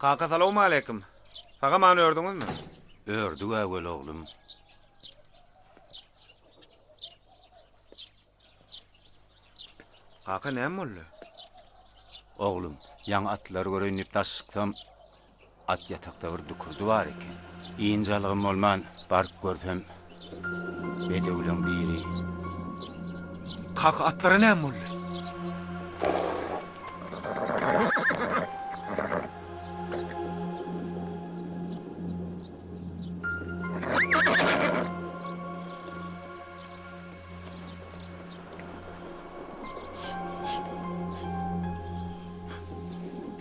Kaka salowmaleýkim. Sag-aman ördüňizmi? Ördüg-ä weli oglum. Kaka näme boldy? Oglum, ýaňy atlary göreýin diýip daş çyksam, at ýatakda bir dükürdi bar eken. Ynjalygym bolman, baryp görsem, bedewleň biri. Kaka, atlara näme boldy?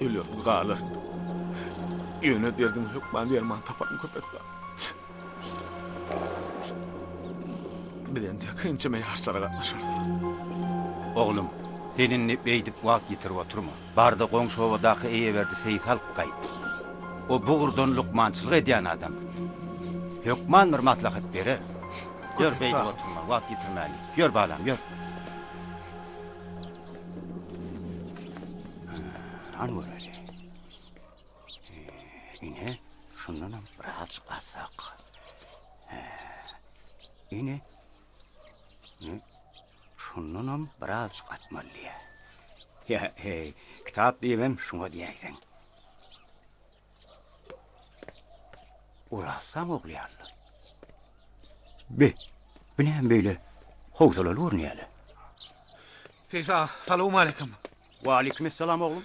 Ölerin galar. Ýöne derdiňe hökman derman taparyn Köpetdag. Biz entek ençeme ýaryşlara gatnaşarys. Oglum, sen indi beýdip wagt ýitirip oturma. Bar-da goňşy obadaky Eýeberdi seýsi alyp gaýt. O bu ugurdan lukmançylyk edýän adam. Hökman bir maslahat berer. Ýör, beýdip oturma, wagt ýitirmäli. Ýör, balam, ýör. Hany göreli. Ine, şundanam birazjyk alsak. Ine, şundanam birazjyk atmaly diýýär. Ýa, heý, kitap diýibem şuňa diýäýseň. Urasaň ogulýarlar. Be, bu näme beýle howsalaly görünýär-le? Seýis aga, salowmaleýkim. Waleýkimessalam, oglum.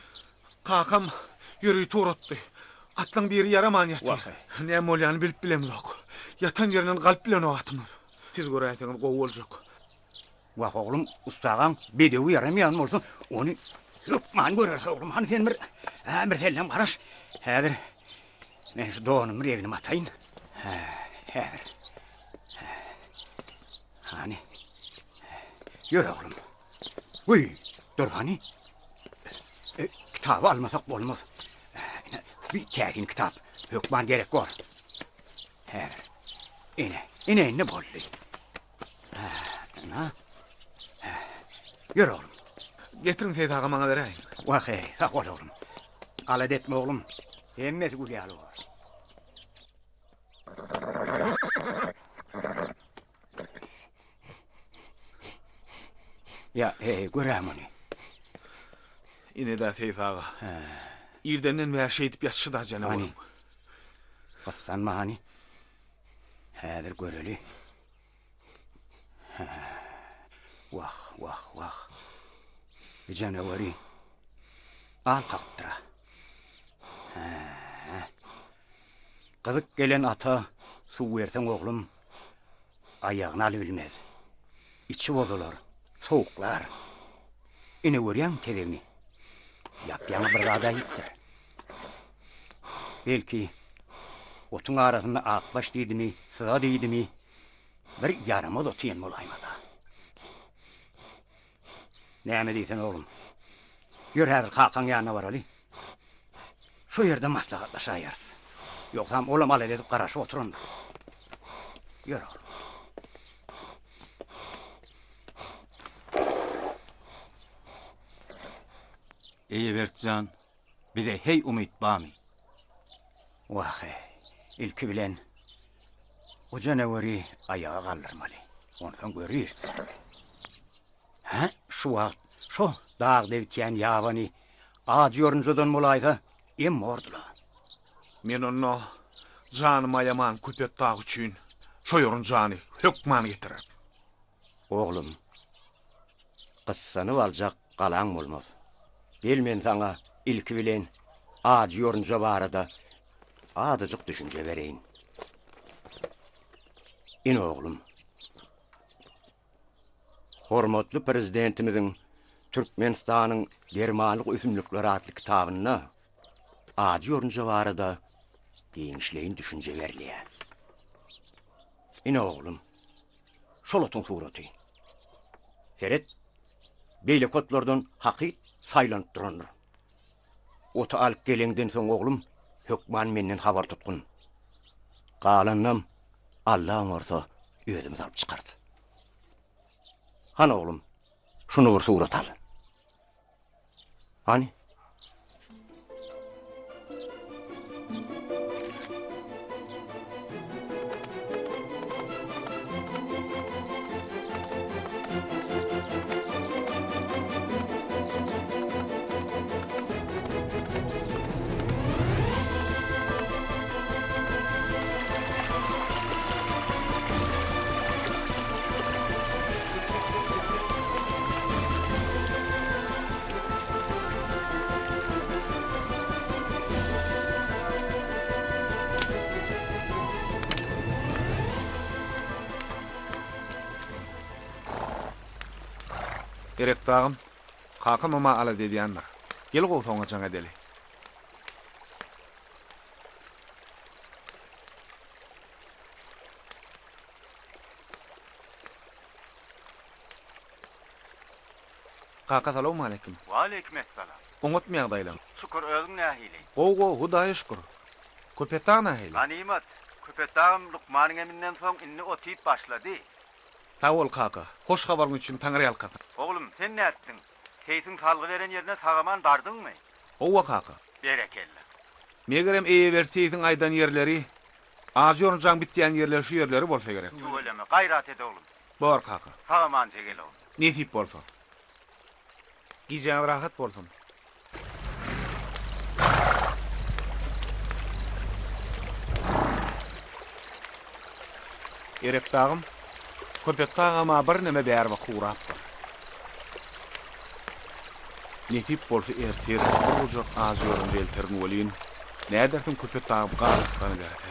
Kakam ýörite ugratdy. Atlaň biri ýaraman ýatyr. Wah-eý. Näme bolýanyny bilip bilemzok. Ýatan ýerinden galyp bilenok atymyz. Siz göräýseňiz gowy boljak. Wah, oglum, ussagaň bedewi ýaramaýan bolsa, ony hökman göreris, oglum. Hany sen bir, hä, bir sellem garaş. Häzir men şu donumy bir egnime ataýyn. Hä, häzir. Hany. Ýör, oglum. Wiý, dur hany. E, kitaby almasak bolmaz. Ine, bir täsin kitap. Hökman gerek bor. Häzir. Ine, ine indi boldy. Ina. Ýör oglum. Getiriň Seýit aga maňa beräýiň. Wah eý, sag bol oglum. Alada etme oglum. Hemmesi gül ýaly bor. Ýa, heý, göräý muny. Ine-dä Seýit aga. Irdenden bäri şeýdip ýatyşy-da janawaryň. Gyssanma hany. Häzir göreli. Wah, wah, wah. Bu janawary al kakypdyr-a. Hä. Gyzyk gelen ata suw berseň oglum, aýagyny alybilmez. Içi bozular, sowuklar. Ine görýäňmi tezegini? Ýap-ýaňy bir zad-a iýipdir. Belki, otuň arasynda akbaş diýdimi, syza diýdimi, bir ýaramaz ot iýen bolaýmasa. Näme diýsen, oglum? Ýör, häzir kakaň ýanyna baraly. Şo ýerde maslahatlaşaýarys. Ýogsam olam alada edip garaşyp oturandyr. Ýör, oglum. Eýebert jan, bize heý umyt barmy? Wah-eý, ilki bilen bu janaweri aýaga galdyrmaly. Onsoň göriris. Hä, şu wagt şo dagda bitýän ýabany ajy ýorunjadan bolaýsa, em bordy-la. Men onda janymy aýaman Köpetdag üçin şo ýorunjany hökman getirerin. Oglum, gyssanyp aljak galaň bolmaz. Gel men saňa ilki bilen ajy ýorunja barada azajyk düşünje bereýin. Ine oglum. Hormatly Prezidentimiziň Türkmenistanyň dermanlyk ösümlikleri atly kitabynda ajy ýorunja barada giňişleýin düşünje berilýär. Ine oglum, şol otuň suraty. Seret, beýleki otlardan hakyt saýlanyp durandyr. Oty alyp geleňden soň oglum, hökman menden habar tutgun. Galanynam Alla oňarsa özümiz alyp çykarys. Hany oglum, şuny bir surat al. Hany? Erek dagym, kakamam-a alada edýändir. Gel gowsy oňa jaň edeli. Kaka salowmaleýkim. Waleýkim essalam. Oňatmy ýagdaýlaň? Şükür, özüň nähili? Gowy gowy, Hudaýa şükür. Köpetdag nähili? Ganymat. Köpetdagam lukmanyň eminden soň indi otyp başlady. Sag bol kaka. Hoş habaryň üçin Taňry ýalkasyn. Oglum, sen nätdiň? Seýsiň salgy beren ýerine sag-aman bardyňmy? Howwa kaka. Berekella. Megerem Eýeberdi seýsiň aýdan ýerleri, ajy ýorunjaň bitýän ýerleri şu ýerleri bolsa gerek. Tüweleme, gaýrat et oglum. Bor kaka. Sag-amanja gel oglum. Nesip bolsa. Gijäňiz rahat bolsun. Erek dagym, Köpek dagam-a birneme bärbak ugrapdyr. Nesip bolsa ertir bir gujak ajy ýorunja elterin welin, nädersiň Köpek dagym galypdanyberse.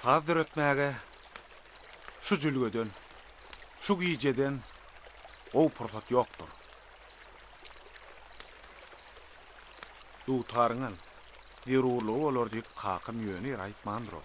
Saz döretmäge şu jülgeden, şu gijeden gowy pursat ýokdur. Dutaryňy al, zerurlygy bolar diýip kakam ýöne ýere aýtmandyr-ow.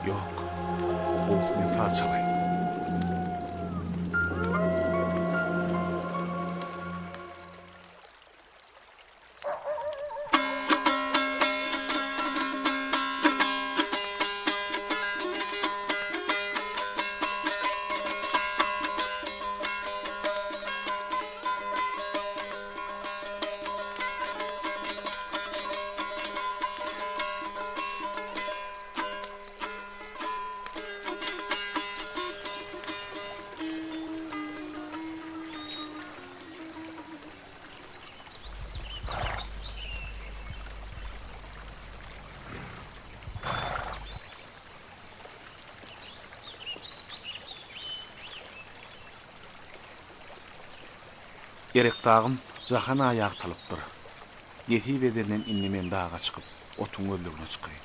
Ýok. Gowusy men saz çalaýyn. Erek dagym jahan-a ýagtylypdyr. Nesip edenden indi men daga çykyp, otuň gözlegine çykaýyn.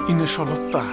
Ine şol otda.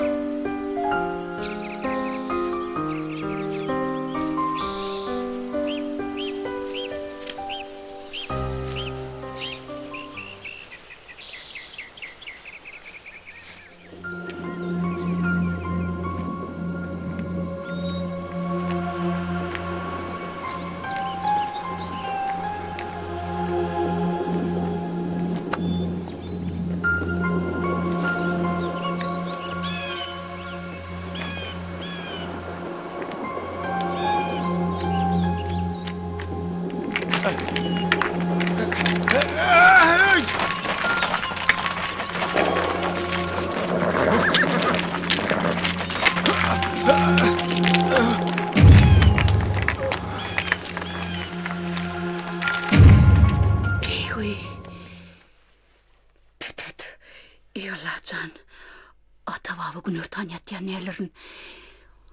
Baba günortan ýatýan däldirin.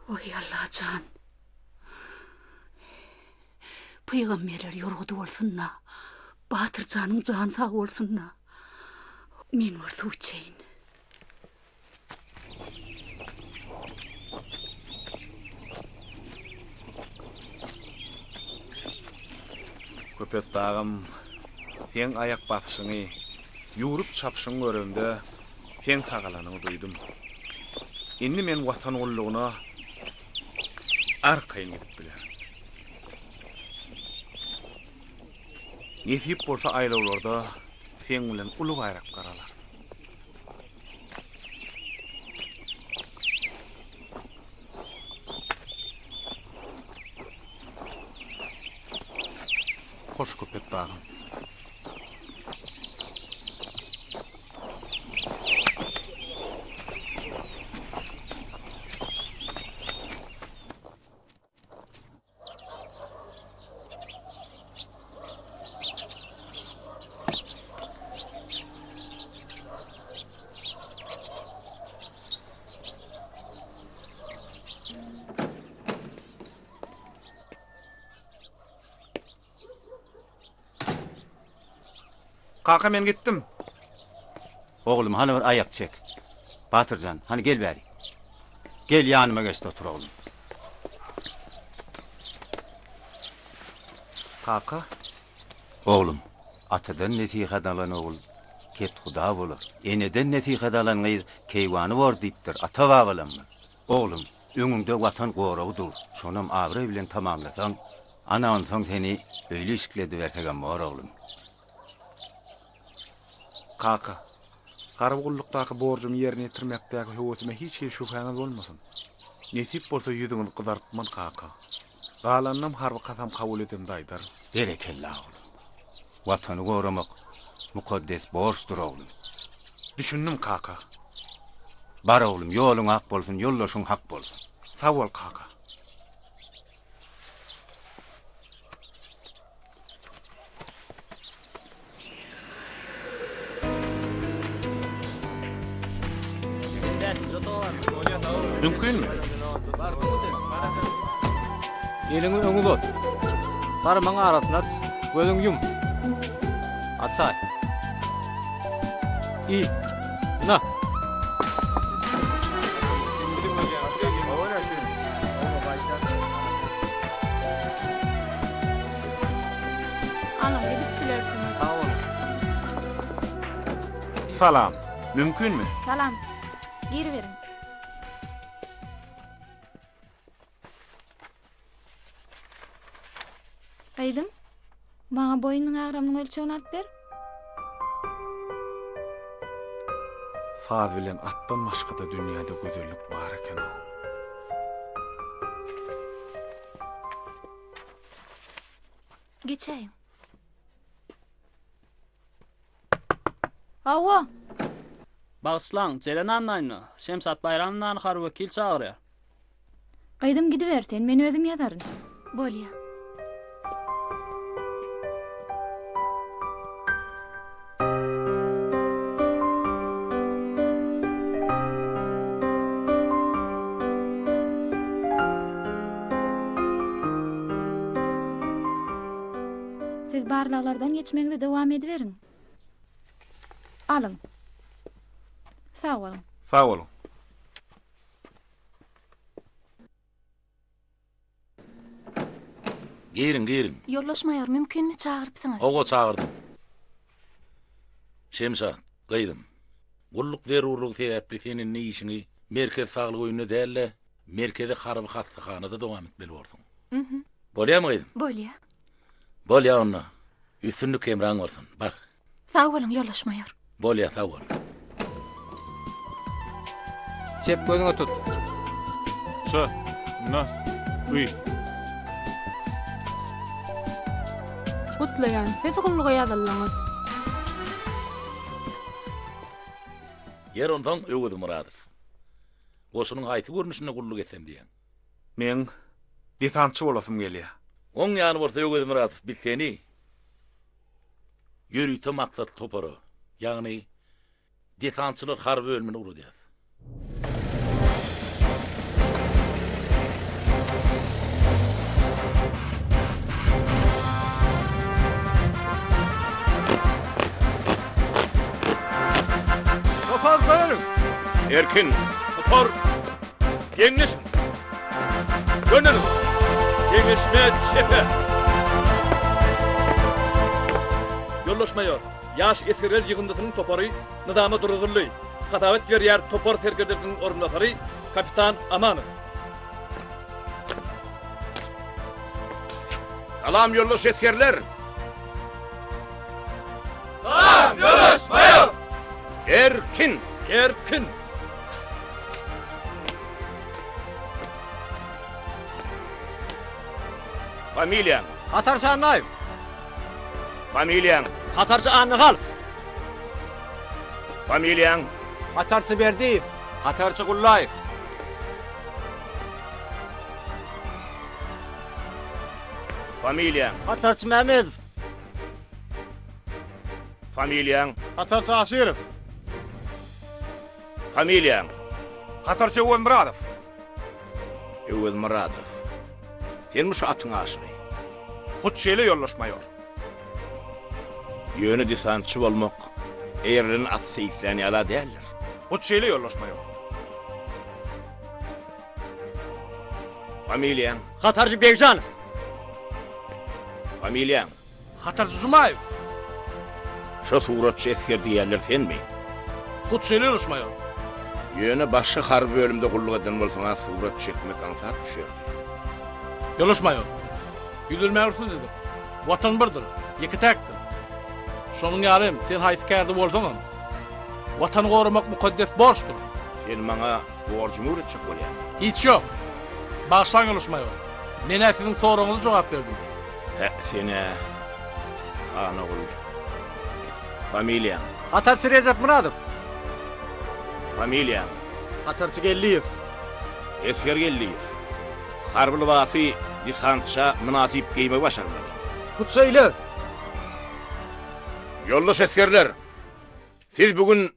Oý, Allajan. Pygamberler ýorgudy bolsun-da. Batyr janyň jany sag bolsun-da. Men bir suw içeýin. Köpetdagym, seň aýak basyşyňy, ýüwrüp çapyşyňy göremde, seň sagalanyňy duýdum. Indi men Watan gullugyna arkaýyn gidip bilerin. Nesip bolsa aýlawlarda seň bilen uly baýraklar alarys. Hoş Köpet dagym. Kaka men gitdim. Oglum hany bir aýak çek. Batyrjan, hany gel bäri. Gel ýanyma geç-de otur oglum. Kaka. Oglum, atadan nesihat alan ogul kethuda bolar. Eneden nesihat alan gyz keýwany bor diýipdir ata-babalarymyz. Oglum, öňüňde Watan goragy dur, şonam abraý bilen tamamlasaň, ana onsoň seni öýli-işikli edibersegem bor oglum. Kaka, harby gullukdaky borjumy ýerine ýetirmekdäki höwesime hiç hili şübhäňiz bolmasyn. Nesip bolsa ýüzüňizi gyzartman kaka. Galanynam harby kasam kabul edemde aýdaryn. Berekella oglum. Watany goramak mukaddes borçdur oglum. Düşündim kaka. Bar oglum ýoluň ak bolsun ýoldaşyň hak bolsun. Sag bol kaka. Mümkinmi? Eliňi öňe uzat. Barmagyň arasyny aç. Gözüňi ýum. Açaý. I. Na. Alyň, gidip bilersiňiz. Sag boluň. Salam. Mümkinmi? Salam. Giriberiň. Gyzym, maňa boýnunyň agramynyň ölçegini alyp ber. Saz bilen atdan başga-da dünýäde gözellik bar eken-ow. Geçäýiň. Hawa. Bagyşlaň, Jeren Annaýewna, Şemşat Baýramownany harby wekil çagyrýar. Gyzym gidiber sen, men özüm ýazaryn. Bolýa. Siz barlaglardan geçmegiňizi dowam ediberiň. Alyň. Sag boluň. Sag boluň. Giriň, giriň. Ýoldaş maýor, mümkinmi, çagyrypsyňyz? Hawa, çagyrdym. Şemşat, gyzym, gulluk zerurlygy sebäpli sen indi işiňi Merkezi saglyk öýünde däl-de, Merkezi harby hassahanada dowam etmeli borsuň. Bolýamy, gyzym? Bolýa. Bolýa onda. Üstünlik hemraň bolsun. Bar. Sag boluň, ýoldaş maýor. Bolýa, sag bol. Çep gözüňe tut. Ç, N, Y. Gutlaýan, siz gulluga ýazyldyňyz. Ýer onsoň Öwez Myradow. Goşunyň haýsy görnüşinde gulluk etsem diýýäň? Meň desantçy bolasym gelýär. Oň ýaly bolsa Öwez Myradow biz seni ýörite maksatly topara, ýagny desantçylar harby bölümine ugradýarys. Erkin! Topar! Geňleşiň! Göneliň! Geňeşme çepe! Ýoldaş maýor, ýaş esgerler ýygyndysynyň topary nyzama duruzyldy. Hasabat berýär topar serkerdesiniň orunbasary kapitan Amanow. Salam ýoldaş esgerler! Salam ýoldaş maýor! Erkin! Erkin! Familiýaň? Hatarçy Annaýew. Familiýaň? Hatarçy Annahalow. Familiýaň? Hatarçy Berdiýew. Hatarçy Gullaýew. Familiýaň? Hatarçy Mämmedow. Familiýaň? Hatarçy Aşyrow. Familiýaň? Hatarçy Öwezmyradow. Öwezmyradow. Senmi şu atyň aşygy? Hut şeýle ýoldaş maýor. Ýöne desantçy bolmak eýerlenen aty seýislän ýala däldir. Hut şeýle ýoldaş maýor. Familiýaň? Hatarçy Begjanow. Familiýaň? Hatarçy Jumaýew. Şo suratçy esger diýýärler senmi? Hut şeýle ýoldaş maýor. Ýöne başga harby bölümde gulluk eden bolsaň-a surat çekmek aňsat düşerdi. Ýoldaş maýor. Ýüzlenmäge rugsat ediň. Watan birdir, ýeke-täkdir. Şonuň ýaly hem sen haýsy kärde bolsaňam, Watany goramak mukaddes borçdur. Sen maňa borjumy öwretjek bolýaňmy? Hiç ýok. Bagyşlaň ýoldaş maýor. Men-ä siziň soragyňyza jogap berdim. Hä, sen-ä, han ogul. Familiýaň? Hatarçy Rejepmyradow. Familiýaň? Hatarçy Geldiýew. Esger Geldiýew. Harby lybasy desantça mynasyp geýmegi başarmaly. Hut şeýle. Ýoldaş esgerler! Siz bu gün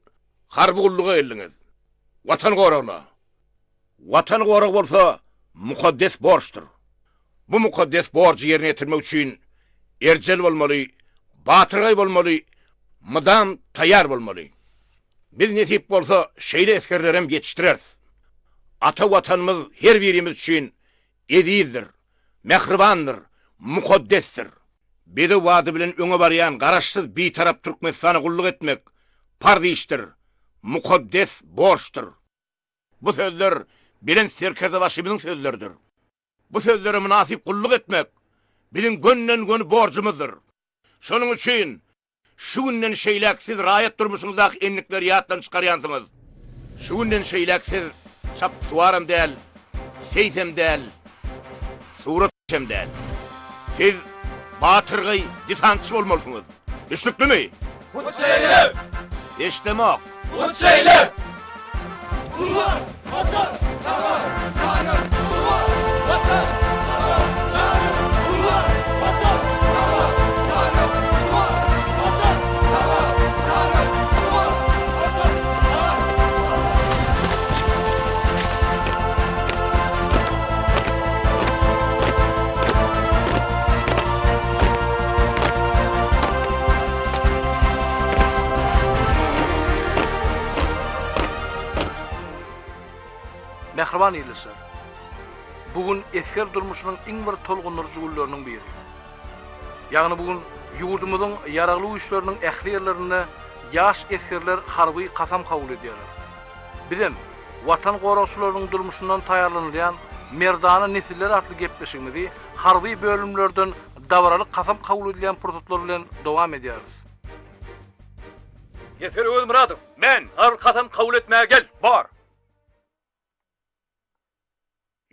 harby gulluga geldiňiz. Watan goragyna. Watan goragy bolsa mukaddes borçdur. Bu mukaddes borjy ýerine ýetirmek üçin erjel bolmaly, batyrgaý bolmaly, mydam taýýar bolmaly. Biz nesip bolsa şeýle esgerlerem ýetişdireris. Ata Watanymyz her birimiz üçin ezizdir, mähribandyr, mukaddesdir. Bedew bady bilen öňe barýan Garaşsyz, Bitarap Türkmenistana gulluk etmek parz işdir, mukaddes borçdur. Bu sözler Belent Serkerdebaşymyzyň sözleridir. Bu sözlere mynasyp gulluk etmek biziň gönden-göni borjumyzdyr. Şonuň üçin şu günden şeýläk siz raýat durmuşyňyzdaky endikleri ýatdan çykarýansyňyz. Şu günden şeýläk siz çapyksuwaram däl, seýsem däl, suratkeşem däl. Siz batyrgaý desantçy bolmalysyňyz. Düşnüklimi? Hut şeýle! Eşdemok. Hut şeýle! Gurban! Watan! Saňa! Janym! Gurban! Watan! Saňa! Janym! Gurban! Watan! Saňa! Janym! Gurban! Watan! Saňa! Janym! Gurban! Watan! Saňa! Mähriban ildeşler! Bu gün esger durmuşynyň iň bir tolgundyryjy günleriniň biri. Ýagny bu gün ýurdumyzyň Ýaragly Güýçleriniň ähli ýerlerinde ýaş esgerler harby kasam kabul edýärler. Bizem Watan goragçylarynyň durmuşyndan taýýarlanylýan Merdana nesiller atly gepleşigimizi harby bölümlerden dabaraly kasam kabul edilýän pursatlar bilen dowam edýäris. Esger Öwezmyradow! Men! Harby kasam kabul etmäge gel! Bar!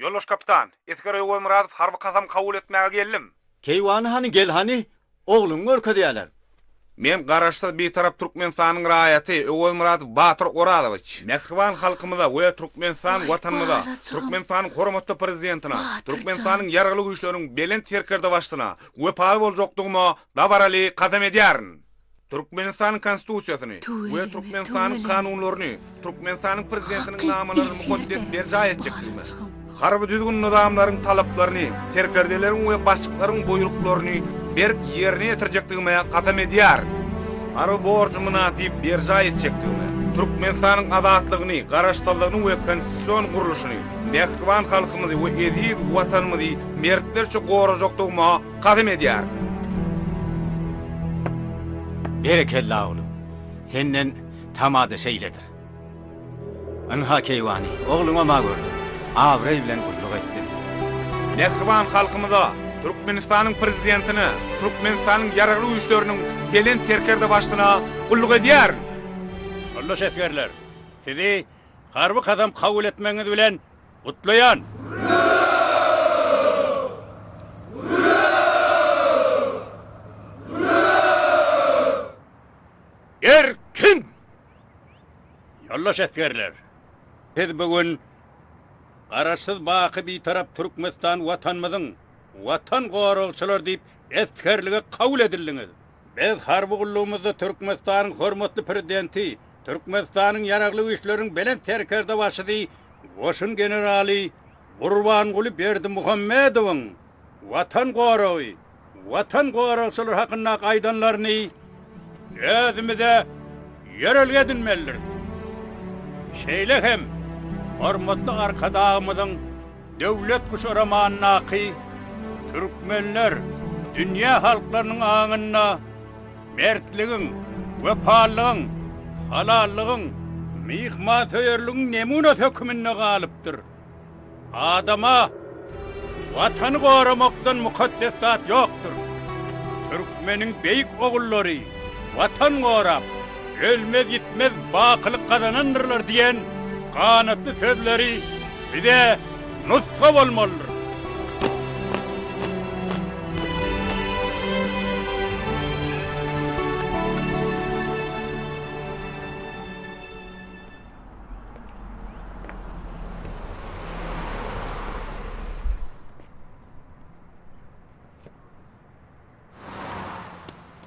Ýoldaş kapitan, esger Öwezmyradow harby kasam kabul etmäge geldim. Keýwany hany gel hany, ogluňy görkezýäler. Men Garaşsyz Bitarap Türkmenistanyň raýaty Öwezmyradow Batyr Orazowiç, mähriban halkymyza we Türkmenistan Waý, Watanymyza, balajygym. Türkmenistanyň hormatly Prezidentine, Batyrjan. Türkmenistanyň Ýaragly Güýçleriniň Belent Serkerdebaşysyna wepaly boljakdygyma dabaraly kasam edýärin. Türkmenistanyň Konstitusiýasyny we Tüweleme, Türkmenistanyň tüweleme. kanunlaryny, Türkmenistanyň Prezidentiniň Hakyt namalaryny mukaddes esger-dä, berjaý etjekdigime, balajygym. harby düzgün-nyzamlaryň talaplaryny, serkerdeleriň we başlyklaryň buýruklaryny berk ýerine ýetirjekdigime kasam edýärin. Harby borjumy mynasyp berjaý etjekdigime. Türkmenistanyň azatlygyny, Garaşsyzlygyny we konstitusion gurluşyny, mähriban halkymyzy we eziz Watanymyzy mertlerçe gorajakdygyma kasam edýärin. Berekella oglum. Senden tama-da şeýledir. Ynha keýwany, ogluňam-a gördüm. Abraý bilen gulluk etsin. Mähriban halkymyza, Türkmenistanyň Prezidentine, Türkmenistanyň Ýaragly Güýçleriniň Belent Serkerdebaşysyna gulluk edýärin! Ýoldaş esgerler, sizi harby kasam kabul etmegiňiz bilen gutlaýan! Erkin! Ýoldaş esgerler, siz bu gün Garaşsyz baky Bitarap Türkmenistan Watanymyzyň Watan goragçylary diýip esgerlige kabul edildiňiz. Biz harby gullugymyzda Türkmenistanyň hormatly Prezidenti, Türkmenistanyň Ýaragly Güýçleriniň Belent Serkerdebaşysy goşun generaly Gurbanguly Berdimuhamedowyň Watan goragy, Watan goragçylary hakyndaky aýdanlaryny özümize ýörelge edinmelidiris. Şeýle hem hormatly Arkadagymyzyň Döwlet guşy romanyndaky Türkmenler dünýä halklarynyň aňynda mertligiň, wepalylygyň, halallygyň, myhmansöýerligiň nemunasy höküminde galypdyr. Adama Watany goramakdan mukaddes zat ýokdur. Türkmeniň beýik ogullary Watan gorap, ölmez-ýitmez bakylyk gazanandyrlar diýen ganatly sözleri bize nusga bolmalydyr.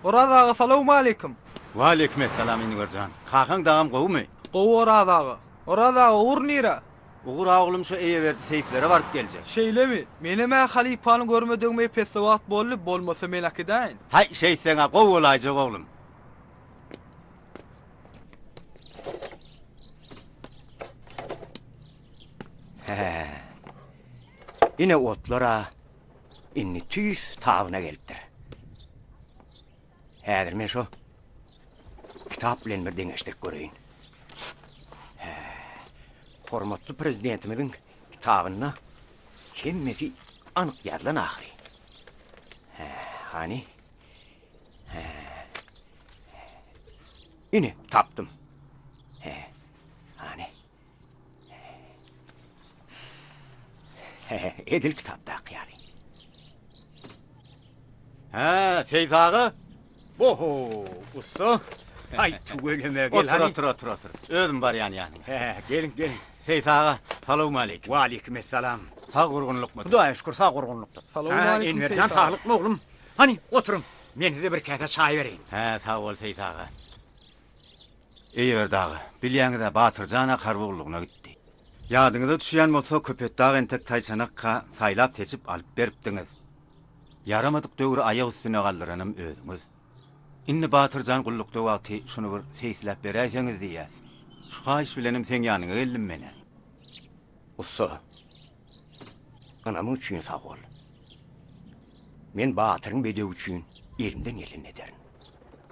Oraz aga salowmaleýkim. Waleýkimessalam Inwer jan. Kakaň dagam gowumy? Gowy Oraz aga. Oraz aga ugur nirä? Ugur-a oglum şu Eýeberdi seýislere baryp geljek. Şeýlemi? Menem-ä halypany görmedigime epesli wagt boldy, bolmasa men äkidäýin. Haý, şeýtseň-ä gowy bolaýjak oglum. Hä. Ine otlar-a indi tüýs tabyna gelipdir. Häzir men şo kitap bilen bir deňeşdirip göreýin. Hä. Hormatly Prezidentimiziň kitabynda hemmesi anyk ýazylan ahyry. Hä, hany? Hä. Ine, tapdym. Hä. Hany. Hä, edil kitapdaky ýaly. Hä, Seýit aga? Boho, ussa. Aý, tüweleme, gel Otur, hany. otur, otur, otur. Özüm barýan ýanyňa. Hä, geliň, geliň. Seýit aga, salowmaleýkim. Waleýkimessalam. Sag gurgunlykmydyr? Hudaýa şükür, sag gurgunlykdyr. Salowmaleýkim, Hä, Enwer Seýit jan, aga. saglykmy oglum? Hany, oturyň. Men size bir käse çaý bereýin. Hä, sag bol, Seýit aga. Eýeberdi aga, bilýäňiz-ä, Batyr jan-a harby gullugyna gitdi. Ýadyňyza düşýän bolsa, Köpetdag entek taýçanakka saýlap-seçip alyp beripdiňiz. Ýaramadyk döwri aýak üstüne galdyranam özüňiz. Indi Batyr jan gullukda wagty şuny bir seýisläp beräýseňiz diýýäs. Şu haýyş bilenem seň ýanyňa geldim men-ä. Ussa, ynamyň üçin sag bol. Men Batyryň bedewi üçin elimden gelenini ederin.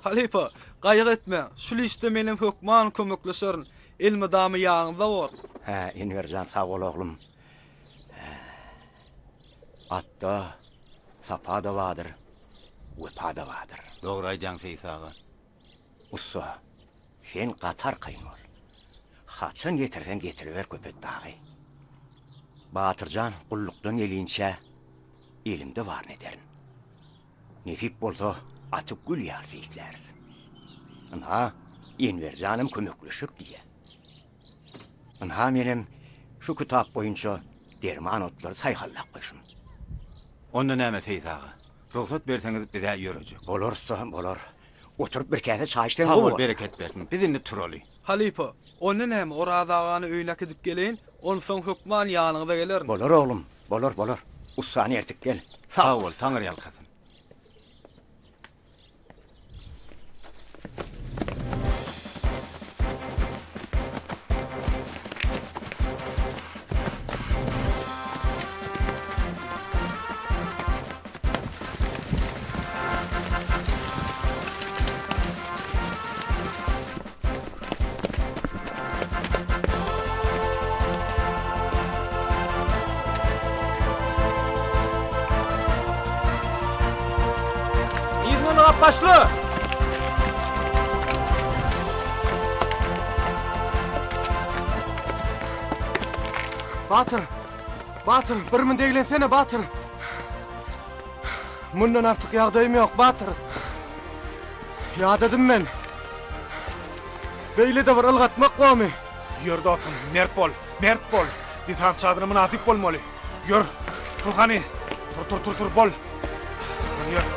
Halypa, gaýgy etmäň, şul işde menem hökman kömekleşerin. Elmydama ýanyňyzda borun. Hä, Enwer jan, sag bol oglum. Hä, atda sapa-da bardyr, wepa-da bardyr. Dogry aýdýaň, Seýis aga. Ussa, sen gaty arkaýyn bol. Haçan getirseň getiriber Köpetdagy. Batyrjan gullukdan gelinçä elimde baryny ederin. Nesip bolsa aty gül ýaly seýisläris. Ynha, Enwerjanam kömekleşjek diýýä. Ynha menem şu kitap boýunça derman otlary saýhallap goýşum. Onda näme Seýis aga, rugsat berseňiz biz-ä ýörejek. Bolar ussa, bolar. Oturyp bir käse çaý içseň Sag gowy bol, bolar. bereket bersin. Biz indi turaly. Halypa, onda näme Oraz agany öýüne äkidip geleýin, onsoň hökman ýanyňyza gelerin. Bolar oglum, bolar, bolar. Ussany ertip gel. Sag bol, taňyrýalkasyn. Ştab başlygy! Batyr! Batyr, bir mün deglensene, Batyr! Mundan artyk ýagdaýym ýok, Batyr! Ýadadym men. Beýle-de bir ylgatmak bormy? Ýör dostum, mert bol, mert bol! Desantçy adyna mynasyp bolmaly. Ýör, tur hany! Tur, tur, tur, tur, bol! Hany ýör.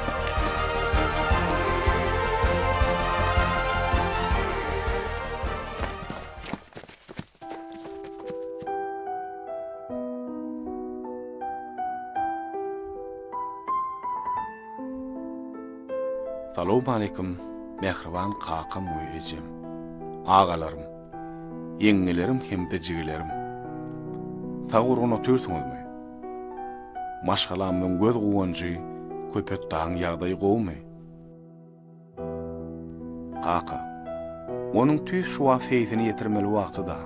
Salowmaleýkim mähriban kakam we ejem, agalarym, ýeňňelerim hem-de jigilerim. Sag-gurgun otyrsyňyzmy? Maşgalamyzyň göz guwanjy Köpetdagyň ýagdaýy gowumy? Kaka, onuň tüýs şu wagt seýsini ýetirmeli wagty-da.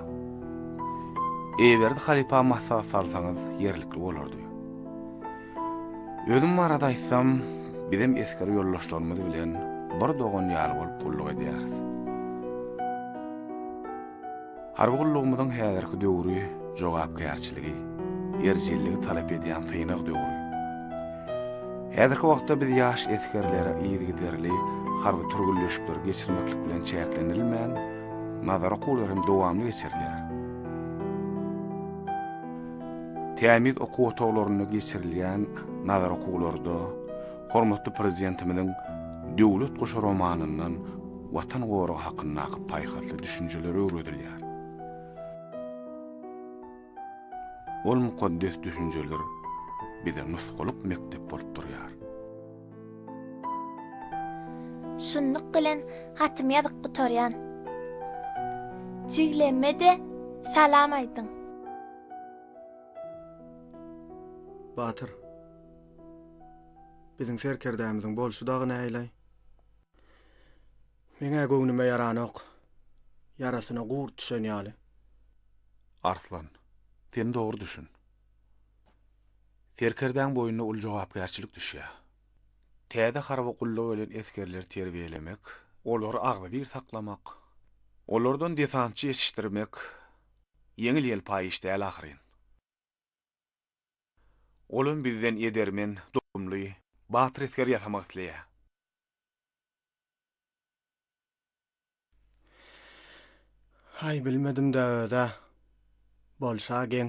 Eýeberdi halypa maslahat salsaňyz ýerlikli bolardy. Özüm barada aýtsam, bizem esger ýoldaşlarymyz bilen bir dogan ýaly bolup gulluk edýäris. Harby gullugymyzyň häzirki döwri jogapkärçiligi, erjelligi talap edýän synag döwri. Häzirki wagtda biz ýaş esgerlere yzygiderli harby türgenleşikleri geçirmeklik bilen çäklenilmän, nazary okuwlar hem dowamly geçirilýär. Tämiz okuw otaglarynda geçirilýän nazary okuwlarda hormatly Prezidentimiziň Döwlet guşy romanyndan Watan goragy hakyndaky paýhasly düşünjeler öwredilýär. Ol mukaddes düşünjeler bize nusgalyk mekdep bolup durýar. Şunluk bilen hatymy ýazyp gutarýan. Jiglemme-de salam aýdyň. Batyr. Biziň serkerdämiziň bolşy dagy näileý? Meň-ä göwnüme ýaranok. Ýarasyna gurt düşen ýaly. Arslan, sen dogry düşün. Serkerdäň boýnuna uly jogapkärçilik düşýär. Täze harby gulluga gelen esgerleri terbiýelemek, olary agzybir saklamak, olardan desantçy ýetişdirmek ýeňil-ýelpaý iş däl ahyryn. Olam bizden edermen, dogumly, batyr esger ýasamak isleýär. Haý bilmedim-dä öz-ä. Bolşa geň.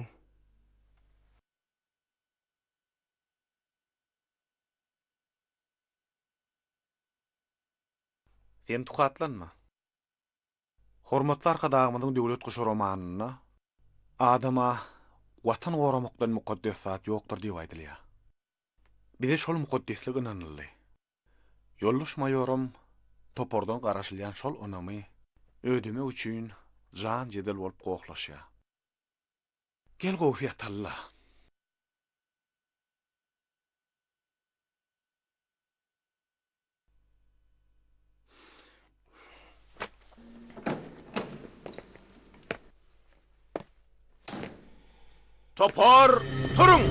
Sen tukatlanma. Hormatly Arkadagymyzyň Döwlet guşy romanynda Adama Watan goramakdan mukaddes zat ýokdur diýip aýdylýar. Bize şol mukaddeslik ynanyldy. Ýoldaş maýoram topardan garaşylýan şol ynamy ödemek üçin jan-jedel bolup gohlaşýar. Gel gowusy ýataly-la. Topar, turuň!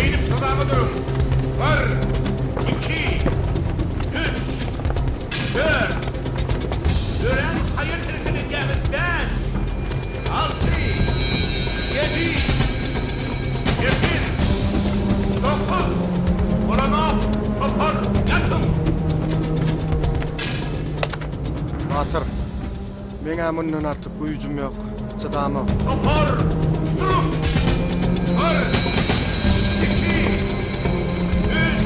Eýlip nyzama duruň! Bir, iki, üç, dört, örän haýal hereket edýäňiz, bäş, alty, ýedi, sekiz, dokuz, bolanok, topar, ýatyň! Batyr, Meň-ä mundan artyk güýjüm ýok, çydamok. Topar, duruň! Bir, iki, üç,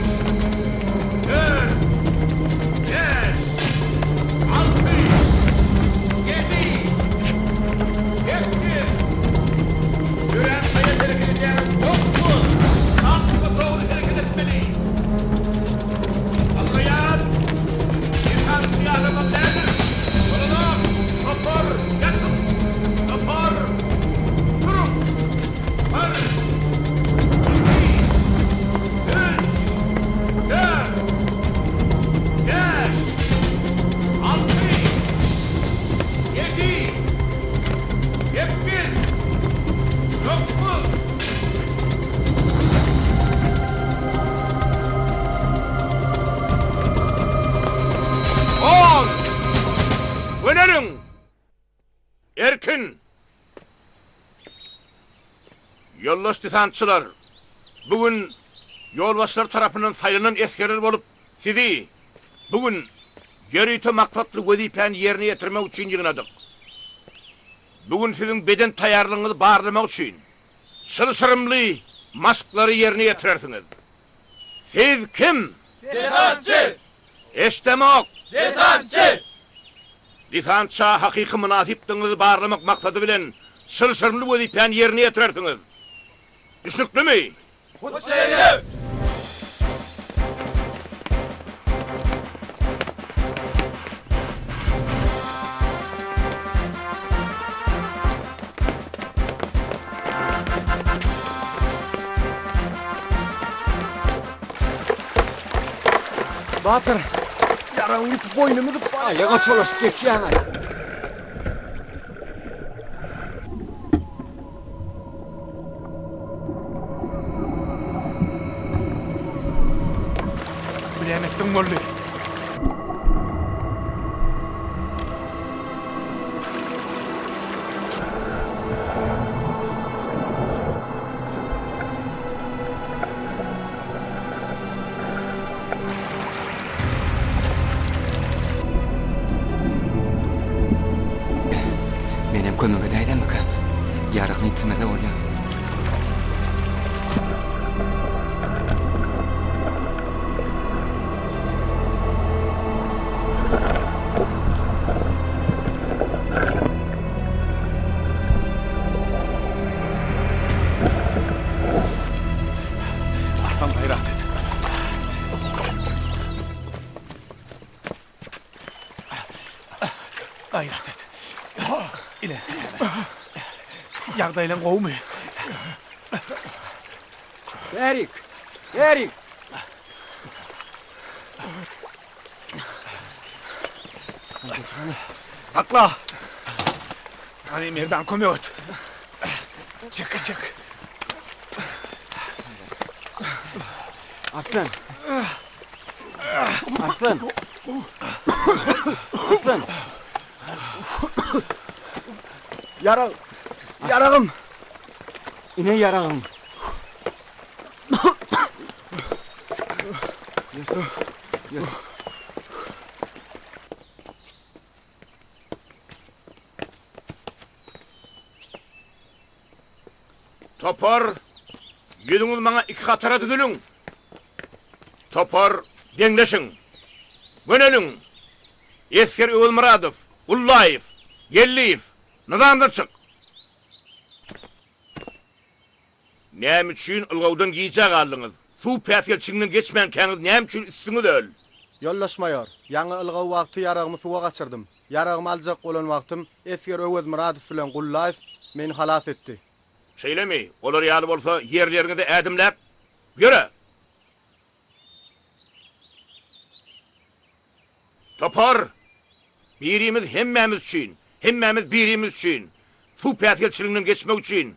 dört, bäş, alty, ýedi, sekiz, örän haýal hereket edýäňiz, dokuz, taktika dogry hereket etmeli. Allaýar, esasy adamam däldir. Bolanok, topar, ýatyň! Topar, turuň! Bir! Ýoldaş desantçylar, bu gün ýolbaşçylar tarapyndan saýlanan esgerler bolup, sizi bu gün ýörite maksatly wezipäni ýerine ýetirmek üçin ýygnadyk. Bu gün siziň beden taýýarlygyňyzy barlamak üçin çylşyrymly maşklary ýerine ýetirersiňiz. Siz kim? Desantçy! Eşdemok! Desantçy! Desantça hakyky mynasypdygyňyzy barlamak maksady bilen çylşyrymly wezipäni ýerine ýetirersiňiz. Düşnüklimi? Hut şeýle! Batyr, ýaragyň ýüpi boýnumy üzüp barýar. Aýaga çolaşyp geçýäň-aý. Bilen etdiň boldy. Menem kömek edäýsemmikäm? Ýaragyny ýitirmese bolýar. Arslan gaýrat et. Gaýrat et. Ile. Ýagdaýlaň gowumy? Erik! Erik! Sakla! Hany Merdan kömek et. Çek, çek. Arslan! Arslan! Arslan! Ýarag! Ýaragym! Ine ýaragyň. Topar, ýüzüňiz maňa iki hatara düzüliň. Topar, deňleşiň. Göneliň. Esger Öwezmyradow, Gullaýew, Geldiýew, nyzamdan çyk. Näme üçin ylgawdan gijä galdyňyz? Suw päsgelçiliginden geçmänkäňiz näme üçin üstüňiz öl? Ýoldaş maýor, ýaňy ylgaw wagty ýaragymy suwa gaçyrdym. Ýaragymy aljak bolan wagtym esger Öwezmyradow bilen Gullaýew meni halas etdi. Şeýlemi? Olar ýaly bolsa ýerleriňize ädimläp, ýöre! Topar! Birimiz hemmämiz üçin, hemmämiz birimiz üçin, suw päsgelçiliginden geçmek üçin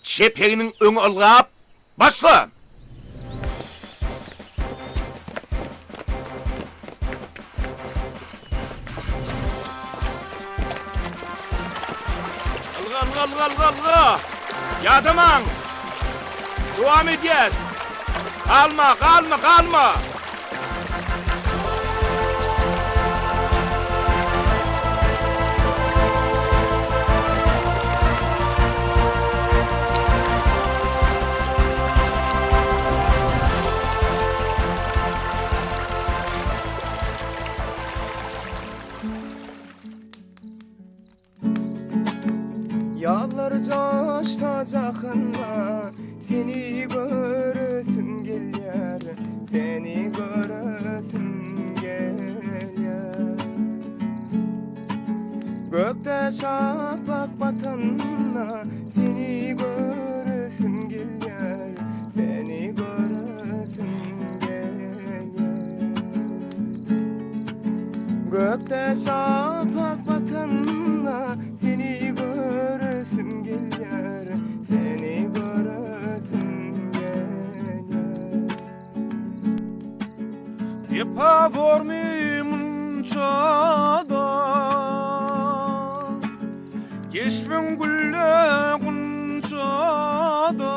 çep egniň öňe ylgap, başla! Ylga, ylga, ylga, ylga, ylga! Ýadamaň! Dowam edýäs! Galma, galma, galma! Ýazlar joşsa jahanda Seni göresim gelýär Seni göresim gelýär Gökde şapak batanda Seni göresim gelýär Seni göresim gelýär Gökde şapak batanda Seni göresim gelýär Seni göresim gelýär. Jepa bormy munça-da Keşbiň gülle gunça-da. ynjasa-da,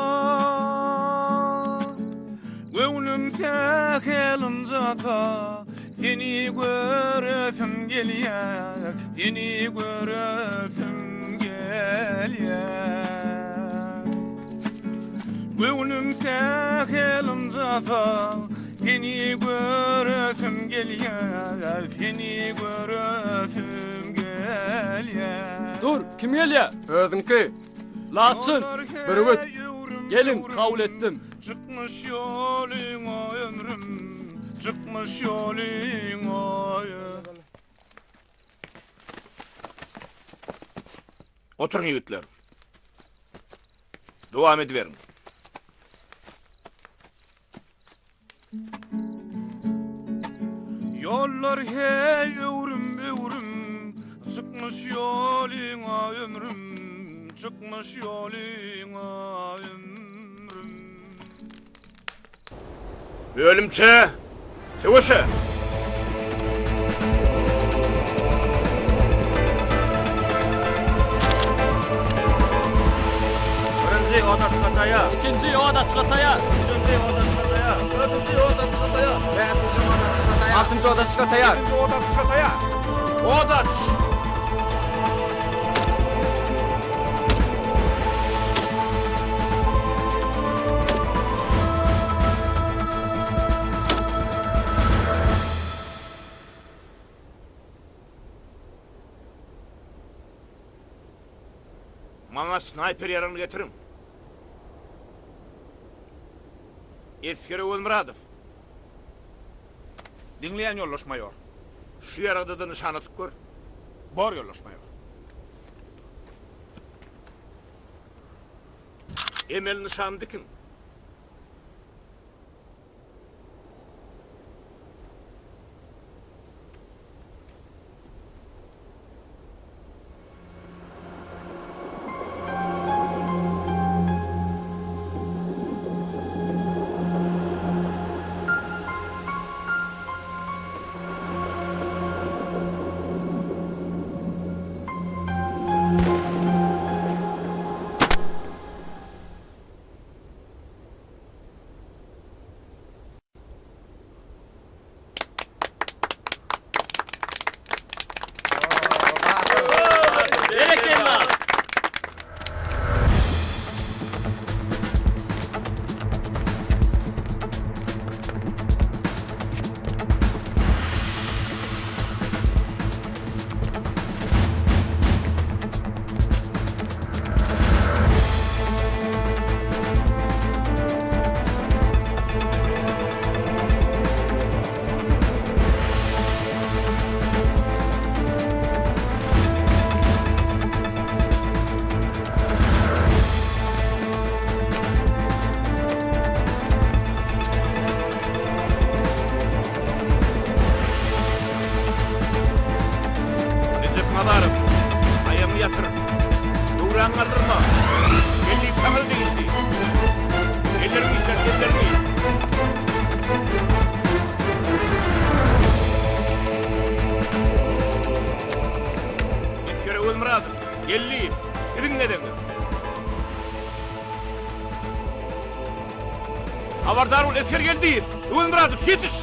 Göwnüm sähel ynjasa, Seni göresim gelýär, Seni göresim gelýär. Göwnüm sähel ynjasa, Seni göresim gelýär, Seni göresim gelýär. Dur, kim gelýär? Özüňki. Laçyn! Bürgüt! Geliň, kabul etdim. Çykmyş ýolyňa ömrüm, Çykmyş ýolyňa ömrüm. Oturyň ýigitler. Dowam ediberiň. Ýollar heý öwrüm-öwrüm, Çykmyş ýolyňa ömrüm, Çykmyş ýolyňa ömrüm. Bölümçe, söweşe! Birinji ot açyga taýýar. Ikinji ot açyga taýýar. Üçünji ot açyga taýýar. Dördünji ot açyga taýýar. Bäşinji ot açyga taýýar. Altynjy ot açyga taýýar. Ýedinji ot açyga taýýar. Ot aç! Maňa snaýper ýaragyny getiriň. Esger Öwezmyradow. Diňleýän ýoldaş maýor. Şu ýaragda-da nyşan atyp gör. Bor ýoldaş maýor. Emel nyşany dikiň. Berekella! Rejep Nazarow, aýagyňy ýatyr. Göwräňi galdyrma. Geldi, saňa degişli. Elleriňi işlet, elleriňi. Esger Öwezmyradow, Geldiýew, siziň gezegiňiz. Habardar bol, esger Geldiýew, Öwezmyradow, ýetiş!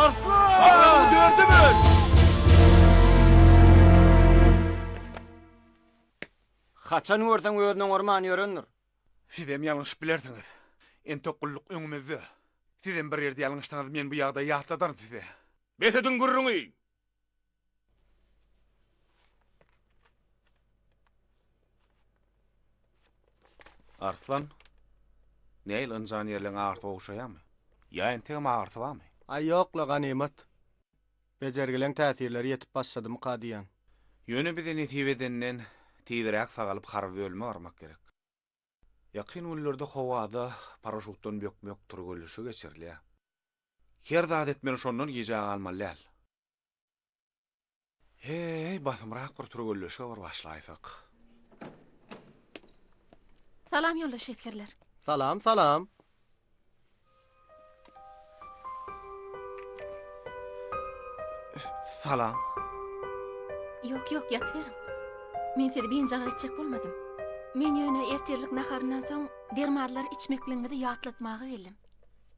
Arslan! Agramy dörde böl! Haçan görseň özüni oňarman ýörendir. Sizem ýalňyşyp bilersiňiz. Entek gulluk öňümizde. Sizem bir ýerde ýalňyşsaňyz men bu ýagdaýy ýatladaryn size. Bes ediň gürrüňi! Arslan, nähili ynjan ýerleň agyrysy gowşaýamy? Ýa entegem agyrysy barmy? Aý ýok-la ganymat. Bejergileň täsirleri ýetip başladymyka diýýän. Ýöne bize nesip edenden tizräk sagalyp harby bölüme barmak gerek. Ýakyn günlerde howada paraşutdan bökmek türgenleşigi geçirilýär. Her zat etmeli şondan gijä galmaly däl. Heý, basymrak bir türgenleşige bir başlaýsak. Salam ýoldaş esgerler. Salam, salam. Salam. Ýok, ýok, ýatyberiň. Men sizi biynjalyk etjek bolmadym. Men ýöne ertirlik naharyndan soň dermanlary içmekligiňizi ýatlatmaga geldim.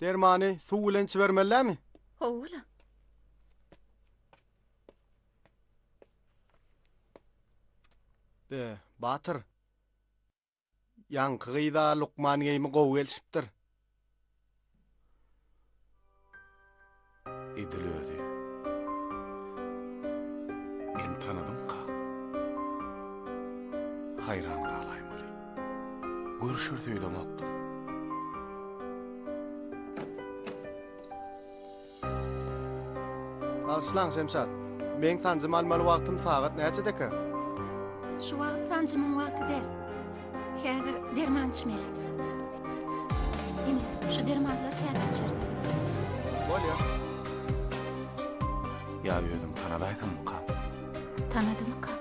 Dermany suw bilen içibermelilämi? Hawa-la. Be, Batyr. Ýaňky gyza lukman geýimi gowy gelşipdir. Edil özi. Meni tanadymyka? Haýran galaýmaly. Görüşeris öýdemokdym. Bagyşlaň, Şemşat. Meň sanjym almaly wagtym sagat näçedekä? Şu wagt sanjymyň wagty däl. Häzir derman içmeli. Ine, şu dermanlary häzir içersiň. Bolýa. Ýa özüm tanadaýsammykam? Tanadymyka?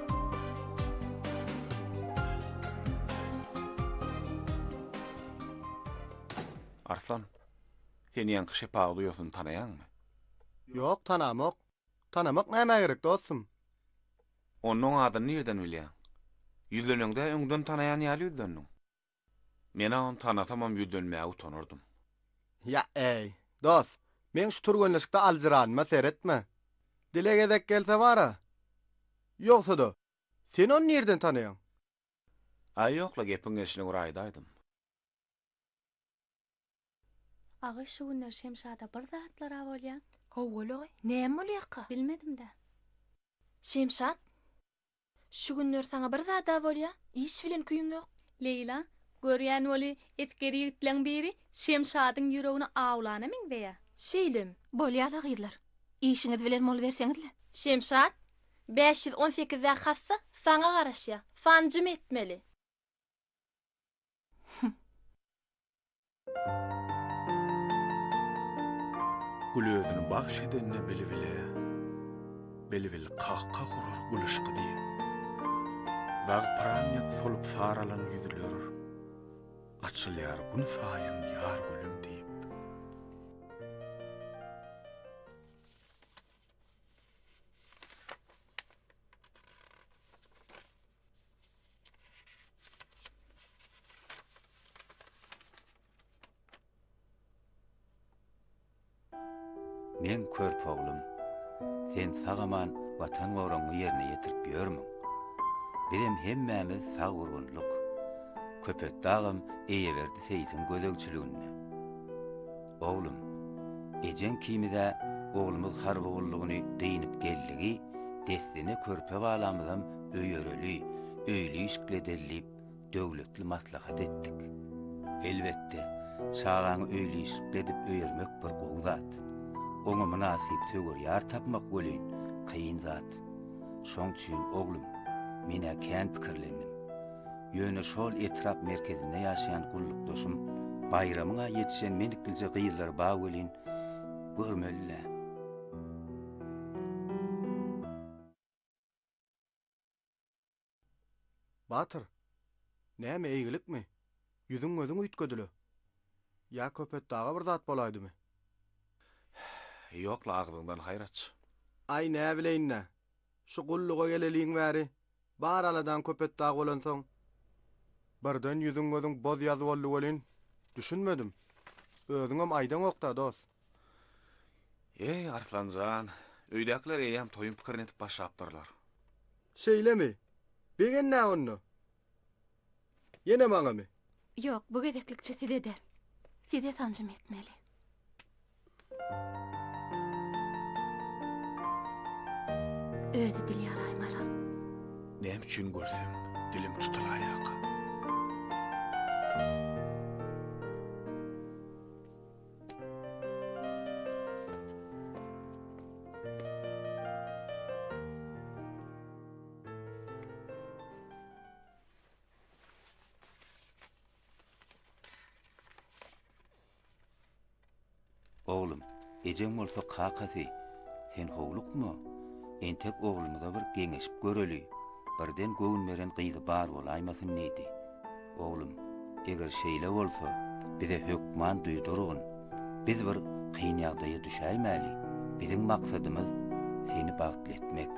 Arslan, Sen ýaňky şepagat uýasyny tanaýaňmy? Ýok, tanamok. Tanamak nämä gerek, dostum? Onda oň adyny nirden bilýäň? Ýüzleneňde öňden tanaýan ýaly ýüzlendiň. Men-ä ony tanasamam ýüzlenmäge utanardym. Ýa-eý, dos, meň şu türgenleşikde aljyranyma seretme. Dile gezek gelse bar-a. Ýogsa-da, sen ony nirden tanaýaň? Aý, ýok-la, gepiň gelşine görä aýdaýdym. Agy şu günler Şemşada bir zatlar-a bolýa. Howwa-laý, näme bolýarka? Bilmedim-dä. Şemşat, şu günler saňa bir zad-a bolýa, iş bilen küýüň ýok. Leýla, görýän weli esger ýigitleň biri Şemşadyň ýüregini awlana meňzeýä. Şeýlemi? Bolýa-la gyzlar, işiňiz bilen boluberseňiz-le. Şemşat, 518-däki hassa saňa garaşýa, sanjym etmeli. Gül özüni bagş edende bilbile, Bilbil kah-kah urar gül yşky diýip. Zagpyran dek solup saralan ýüzler, Açylýar gün saýyn ýar gülüm diýip. Meň körpe oglum, sen sag-aman Watan goragyňy ýerine ýetirip ýörmüň? Bizem hemmämiz sag-gurgunlyk. Köpetdagam Eýeberdi seýsiň gözegçiliginde. Oglum, ejeň ikimiz-ä oglumyz harby gullugyny dynyp geldigi, dessine körpe balamyzam öýereli, öýli-işikli edeli diýip, döwletli maslahat etdik. Elbetde, çagaňy öýli-işikli edip öýermek bir gowy zat. Oňa mynasyp söwer ýar tapmak welin, kyn zat. Şoň üçin, oglum, men-ä kän pikirlendim. Ýöne şol etrap merkezinde ýaşaýan gullukdaşym Baýramyň-a ýetişen meniklije gyzlary bar welin, görmeli-dä. Batyr, näme eýgilikmi? Ýüzüň-gözüň üýtgedi-le. Ýa Köpetdaga bir zat bolaýdymy? Ýok-la, agzyňdan haýyr aç. Aý, näbileýin-dä. Şu gulluga geleliň bäri bar aladaň Köpetdag bolansoň, birden ýüzüň-gözüň boz-ýaz boldy welin, düşünmedim. Özüňem aýdaňok-da, dost. Eý, Arslan jan, öýdäkiler eýýäm toýuň pikirini edip başlapdyrlar. Şeýlemi? Begenä onda. Ýene maňamy? Ýok, bu gezeklikçe size däl. Size sanjym etmeli. Özi dil ýaraýmalam. Näme üçin görsem, dilim tutulaýaka. Oglum, ejeň bolsa kakasy, sen howlukma, entek oglumyza bir geňeşip göreli, birden göwün beren gyzy bar bolaýmasyn diýdi. Oglum, eger şeýle bolsa, bize hökman duýdurgyn. Biz bir kyn ýagdaýa düşäýmäli. Biziň maksadymyz seni bagtly etmek.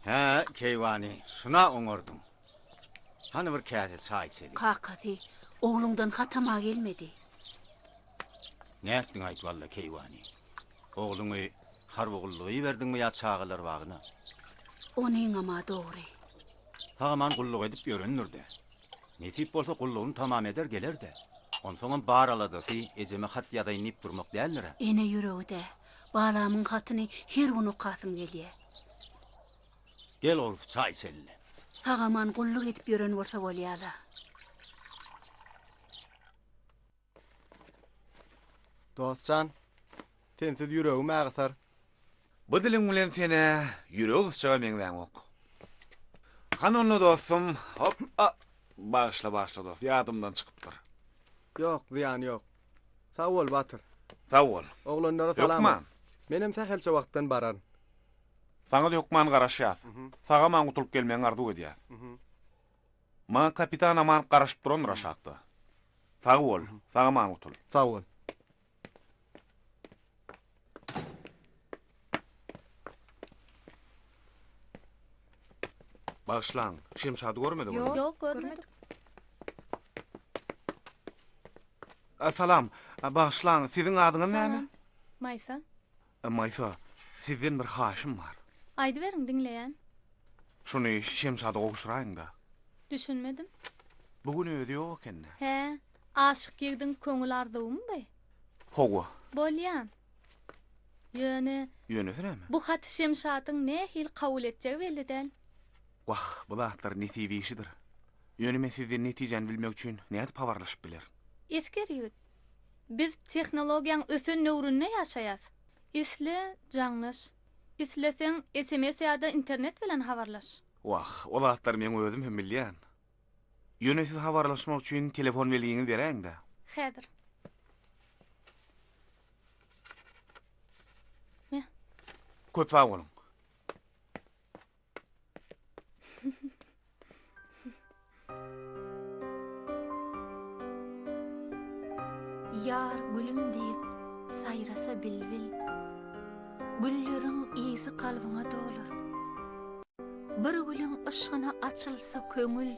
Hä, keýwany, şuna oňardyň. Hany bir käse çaý içeli. Kakasy, ogluňdan hatam-a gelmedi. Nätdiň-aýt walla, keýwany? Ogluňy harby gulluga iberdiňmi ýa çagalar bagyna? Onyňam-a dogry. Sag-aman gulluk edip ýörendir-dä. Nesip bolsa gullugyny tamam eder geler-dä. Onsoňam bar aladasy ejeme hat ýazaýyn diýip durmak däldir-ä. Ene ýüregi-dä. Balamyň hatyny her gün okasym gelýä. Gel gowusy çaý içeli. Sag-aman gulluk edip ýören bolsa bolýa-la. Dost jan, sensiz ýüregim agysar. Bu diliň bilen sen-ä ýüregi gysjaga meňzäňok. Hany onda dostum, hop-a! Bagyşla, bagyşla dost, ýadymdan çykypdyr. Ýok, zyýany ýok. Sag bol, Batyr. Sag bol. Oglanlara salam Hökman. aýt. Menem sähelçe wagtdan bararyn. Saňa-da hökman garaşýas. Sag-aman gutulyp gelmegiňi arzuw edýäs. Maňa kapitan Aman garaşyp durandyr aşakda. Sag bol, sag-aman gutul. Sag bol. Bagyşlaň, Şemşady görmediňizmi? Ýok, görmedik. Salam, bagyşlaň, siziň adyňyz näme? Salam, Maýsa. Maýsa, sizden bir haýyşym bar. Aýdyberiň, diňleýän. Şuny Şemşada gowşuraýyň-da. Düşünmedim. Bu gün özi ýok eken-dä. Hä, aşyk ýigdiň köňül arzuwymy bu? Hawa. Bolýa. Ýöne. Ýönesi näme? Bu haty Şemşadyň nähili kabul etjegi belli däl. Wah, bu zatlar nesip işidir. Ýöne men sizden netijäni bilmek üçin nädip habarlaşyp bilerin? Esger ýigit, Biz tehnologiýaň ösen döwründe ýaşaýas. Isle, jaňlaş. Isleseň, sms ýa-da internet bilen habarlaş. Wah, o zatlary meň özüm hem bilýän. Ýöne siz habarlaşmak üçin telefon belgiňizi beräýiň-dä. Häzir. Me. Köp sag boluň. Ýar gülüm diýip saýrasa bilbil, Gülleriň ysy kalbyňa dolar. Bir gülüň yşgyna açylsa köňül,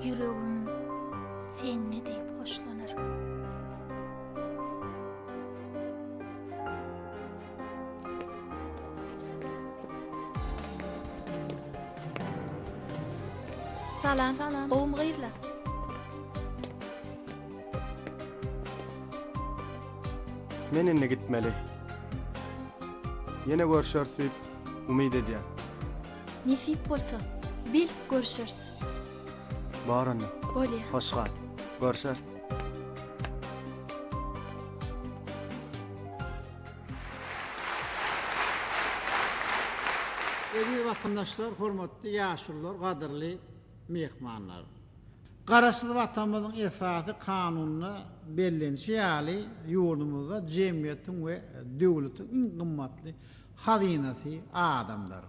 Ýüregim sende diýip hoşlanar. Salam. Salam. Gowumy gyzlar? Men indi gitmeli. Ýene görşeris diýip umyt edýän. Nesip bolsa, belki görşeris. Bar onda. Bolýa. Hoş gal. Görşeris. Eziz watandaşlar, hormatly ýaşulular, gadyrly myhmanlar! Garaşsyz Watanymyzyň Esasy Kanunynda bellenişi ýaly, ýurdumyzda jemgyýetiň we döwletiň iň gymmatly hazynasy adamdyr.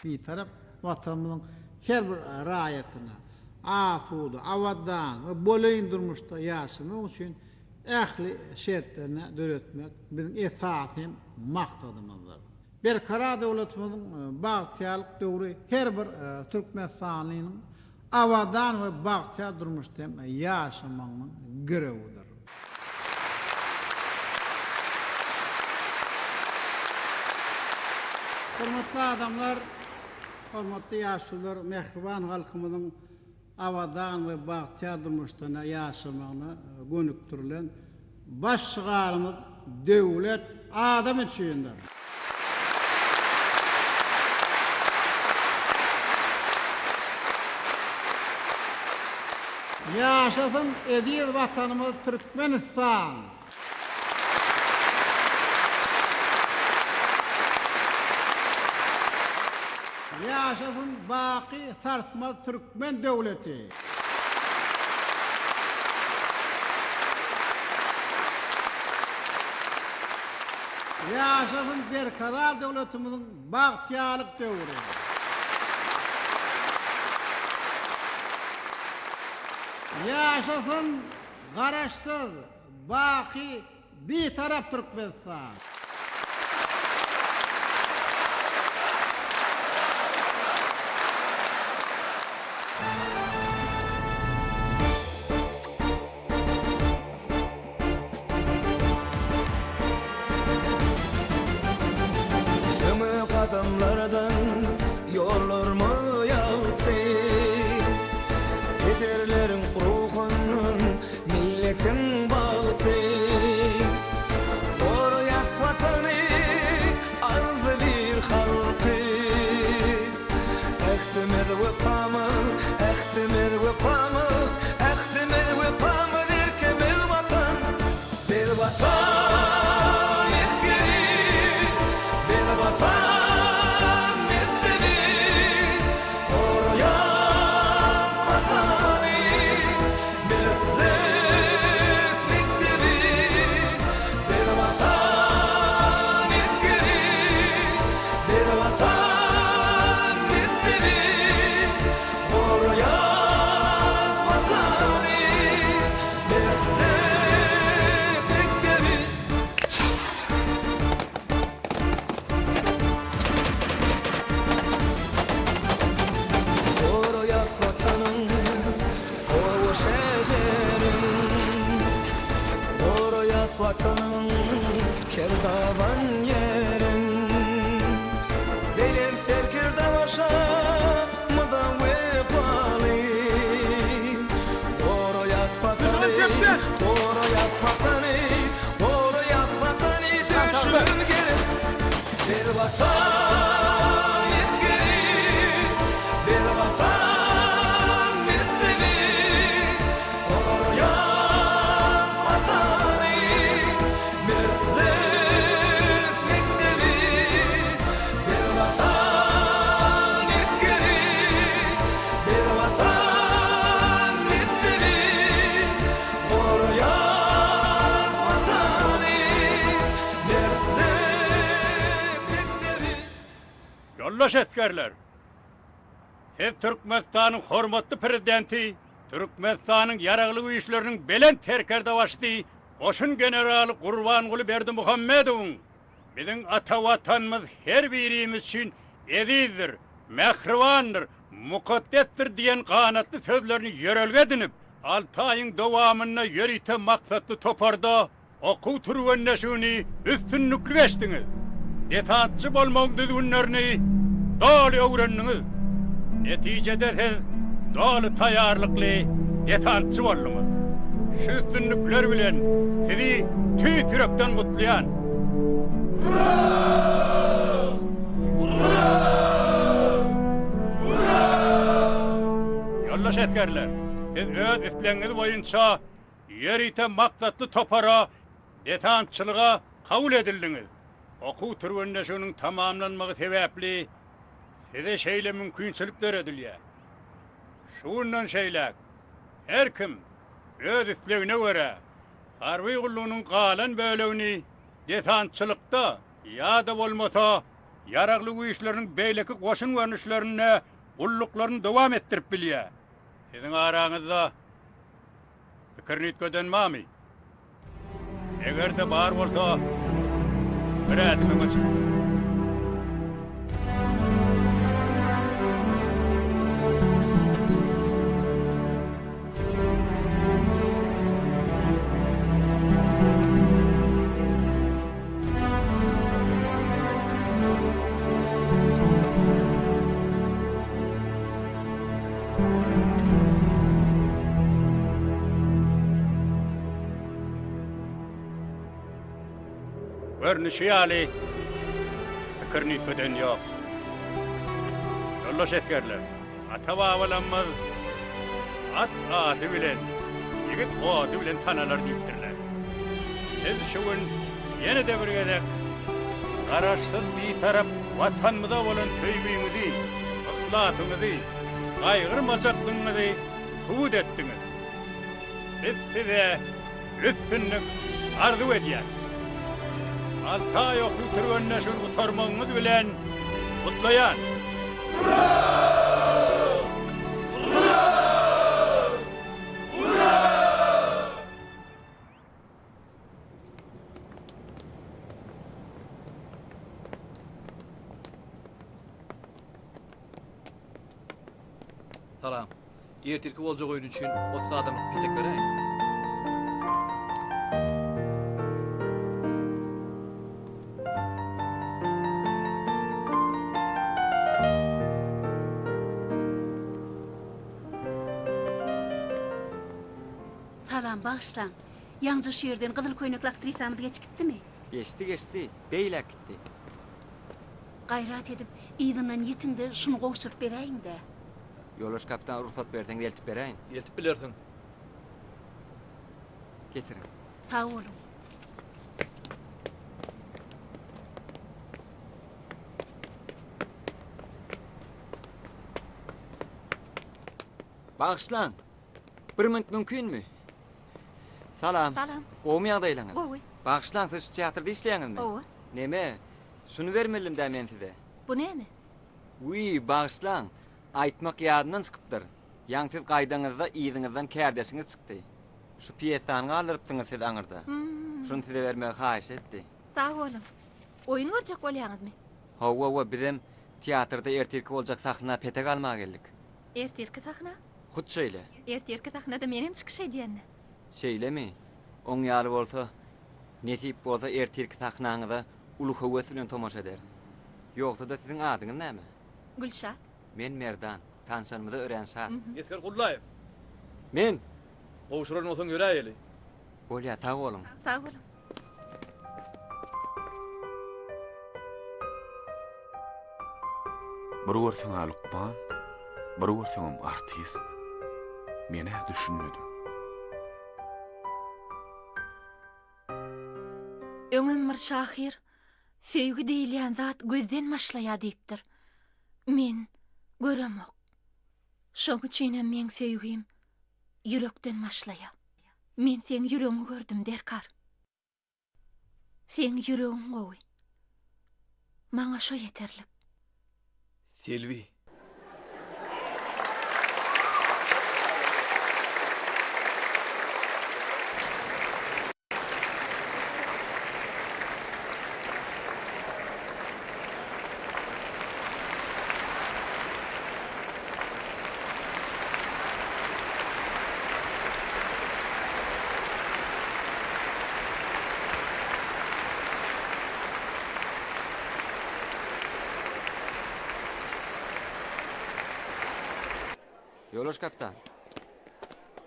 Bitarap Watanymyzyň her bir raýatyna asuda, abadan we bolelin durmuşda ýaşamak üçin ähli şertlerini döretmek biziň esasy hem maksadymyzdyr. Berkarar döwletimiziň bagtyýarlyk döwri her bir türkmenistanlynyň abadan we bagtyýar durmuşda hem ýaşamagynyň girewidir. Hormatly adamlar, hormatly ýaşulular, mähriban halkymyzyň abadan we bagtyýar durmuşda ýaşamagyna gönükdirilen baş şygarymyz Döwlet adam üçindir! Ýaşasyn eziz Watanymyz Türkmenistan! Ýaşasyn baky sarsmaz türkmen döwleti! Ýaşasyn Berkarar döwletimiziň bagtyýarlyk döwri! Ýaşasyn! Garaşsyz, baky Bitarap Türkmenistan! Öňe gadamlardan ýollarymyz ýagty. Pederleriň ruhundan milletiň bagty. Goraýas Watany, agzybir halky. Ähtimiz wepamyz, ähtimiz wepamyz, ähtimiz wepamyz, erkimiz Watan. Biz Watan esgeri, biz Watan mekdebi, goraýas Watany, mertlik mekdebi. Biz Watan esgeri, biz Watan mekdebi, goraýas Watany, mertlik mekdebi. Goraýas Watanyň gowy şejerin, Goraýas Watanyň kerdaban ýerin. Belent serkerde başa mydam wepaly, Goraýas Watany, goraýas Watany, goraýas Watany döşümiz gerip. Biz Watan esgeri, biz Watan mekdebi, goraýas Watany, mertlik mekdebi. Biz Watan esgeri, biz Watan mekdebi, goraýas Watany, mertlik mekdebi. Ýoldaş esgerler! Siz Türkmenistanyň hormatly Prezidenti, Türkmenistanyň Ýaragly Güýçleriniň Belent Serkerdebaşysy goşun generaly Gurbanguly Berdimuhamedowyň Biziň ata Watanymyz her birimiz üçin ezizdir, mähribandyr, mukaddesdir diýen ganatly sözlerini ýörelge edinip, alty aýyň dowamynda ýörite maksatly toparda okuw türgenleşigini üstünlikli geçdiňiz. Desantçy bolmagyň düzgünlerini doly öwrendiňiz. Netijede siz doly taýýarlykly desantçy bolduňyz. Şu üstünlikler bilen sizi tüýs ýürekden gutlaýan. Ýoldaş esgerler, siz öz islegiňiz boýunça ýörite maksatly topara desantçylyga kabul edildiňiz. Okuw türgenleşiginiň tamamlanmagy sebäpli size şeýle mümkinçilik döredilýär. Şu günden şeýläk her kim öz islegine görä harby gullugynyň galan bölegini desantçylykda ýa-da bolmasa Ýaragly Güýçleriniň beýleki goşun görnüşlerinde gulluklaryny dowam etdirip bilýär. Siziň araňyzda Pikirini üýtgeden barmy? Eger-de bar bolsa, bir ädim öňe çyk. Görnüşi ýaly, pikirini üýtgeden ýok. Ýoldaş esgerler, ata-babalarymyz At ady bilen, ýigit ody bilen tanalar diýipdirler. Siz şu gün ýene-de bir gezek Garaşsyz, Bitarap Watanymyza bolan söýgiňizi, yhlasyňyzy, gaýgyrmajakdygyňyzy subut etdiňiz. Biz size üstünlik arzuw edýäris. Altaý okuw türgenleşigini gutarmagyňyz bilen gutlaýan! Salam. Ertirki boljak oýun üçin 30 adamlyk petek beräýiň. Salam, bagyşlaň. Ýaňja şu ýerden gyzyl köýnekli aktrisamyz geçip gitdimi? Geçdi, geçdi. Beýläk gitdi. Gaýrat edip, yzyndan ýetiň-de, şuny gowşuryp beräýiň-dä. Ýoldaş kapitan, rugsat berseňiz eltip beräýin. Eltip bilersiň. Getiriň. Sag boluň. Bagyşlaň! Bir minut mümkinmi? Salam. Salam. Gowumy ýagdaýlaryňyz? Gowy. Bagyşlaň, siz şu teatrda işleýäňizmi? Hawa. Neme, şuny bermelidim-dä men size. Bu näme? Wiý, bagyşlaň, aýtmak ýadymdan çykypdyr. Ýaňy siz gaýdaňyzda yzyňyzdan kärdeşiňiz çykdy. Şu pýesany galdyrypsyňyz siz aňyrda. Şuny size bermegi haýyş etdi. Sag boluň. Oýun görjek bolýaňyzmy? Hawa-wa, bizem teatrda ertirki boljak sahna petek almaga geldik. Ertirki sahna? Hut şeýle. Ertirki sahnada menem çykyş edýän-dä. Şeýlemi? Oň ýaly bolsa, nesip bolsa ertirki sahnaňyza uly höwes bilen tomaşa ederis. Ýogsa-da siziň adyňyz näme? Gülşat. Men Merdan. Tanşanymyza örän şat. Esger Gullaýew. Men! Gowşuran bolsaň ýöräýeli. Bolýa, sag boluň. Sag boluň. Bir görseň-ä lukman, bir görseňem artist. Men-ä düşünmedim. Öňem bir şahyr Söýgi diýilýän zat gözden başlaýar diýipdir. Men göremok. Şoň üçinem meň söýgim ýürekden başlaýar. Men seň ýüregiňi gördüm, Derkar. Seň ýüregiň gowy. Maňa şo ýeterlik. Selbi. Ýoldaş kapitan.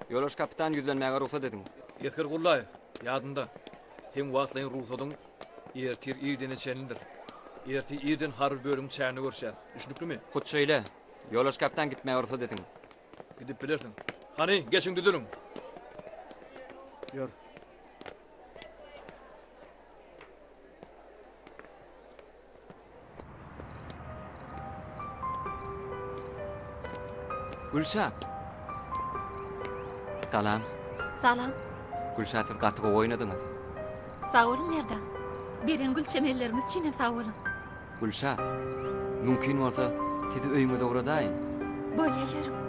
Ýoldaş kapitan ýüzlenmäge rugsat ediň. Esger Gullaýew, ýadynda, seň wagtlaýyn rugsadyň ertir irdene çenlidir. Ertir irden harby bölümiň çäginde görüşýäs. Düşnüklimi? Hut şeýle. Ýoldaş kapitan gitmäge rugsat ediň. Gidip bilersiň. Hany, geçiň düzüliň. Ýör. Gülşat. Salam. Salam. Gülşat siz gaty gowy oýnadyňyz. Sag boluň Merdan. Beren gül çemenleriňiz üçinem sag boluň. Gülşat, mümkin bolsa, sizi öýüňize ugradaýyn. Bolýa ýörüň.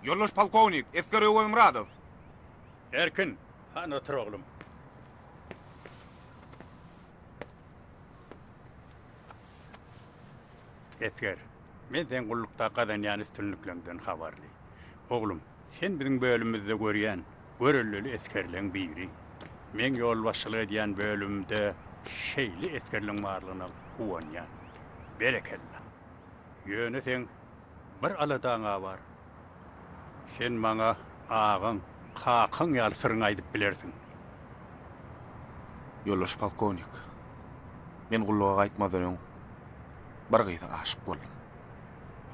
Ýoldaş polkownik, esger Öwezmyradow. Erkin. Hany otur oglum. Esger, men seň gullukda gazanýan üstünlikleňden habarly. Oglum, sen biziň bölümimizde görýän görelleli esgerleň biri. Meň ýolbaşçylyk edýän bölümimde şeýle esgerleň barlygyna guwanýan. Berekella. Ýöne seň bir aladaň-a bar. Sen maňa agaň, kakaň ýaly syryňy aýdyp bilersiň. Ýoldaş polkownik, men gulluga gaýtmazdan öň bir gyza aşyk boldum.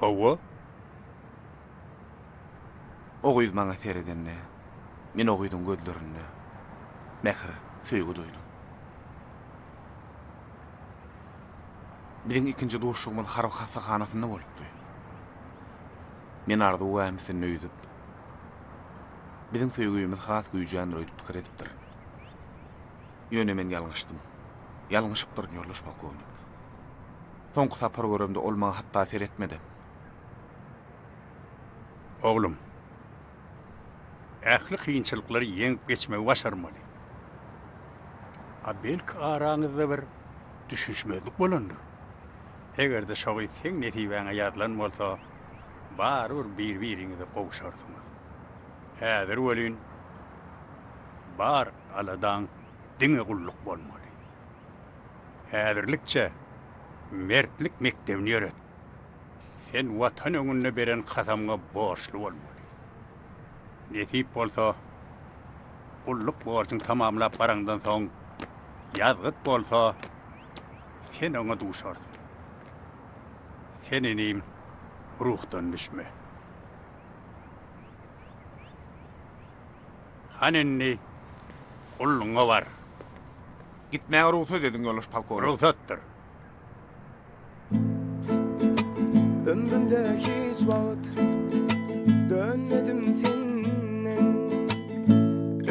Hawa. O gyz maňa seredende, men o gyzyň gözlerinde mähir, söýgi duýdum. Biziň ikinji duşuşygymyz harby hassahanasynda bolupdy. Men arzuw gämisinde ýüzüp, biziň söýgimiz has güýjändir öýdüp pikir edipdirin. Ýöne men ýalňyşdym. Ýalňyşypdyryn, ýoldaş polkownik. Soňky sapar göremde ol maňa hatda seretmedem. Oglum, ähli kynçylyklary ýeňip geçmegi başarmaly. A belki araňyzda bir düşünişmezlik bolandyr? Eger-de şo gyz seň nesibäňe ýazylan bolsa, barybir bir-biriňize gowşarsyňyz. Häzir welin, bar aladaň diňe gulluk bolmaly. Häzirlikçe mertlik mekdebini ýöret. Sen Watan öňünde beren kasamyňa borçly bolmaly. Nesip bolsa, gulluk borjuňy tamamlap baraňdan soň, ýazgyt bolsa, sen oňa duşarsyň. Sen inim, ruhdan düşme. Hany indi gullugyňa bar. Gitmäge rugsat ediň, ýoldaş polkownik. Rugsatdyr. Ömrümde hiç wagt dönmedim senden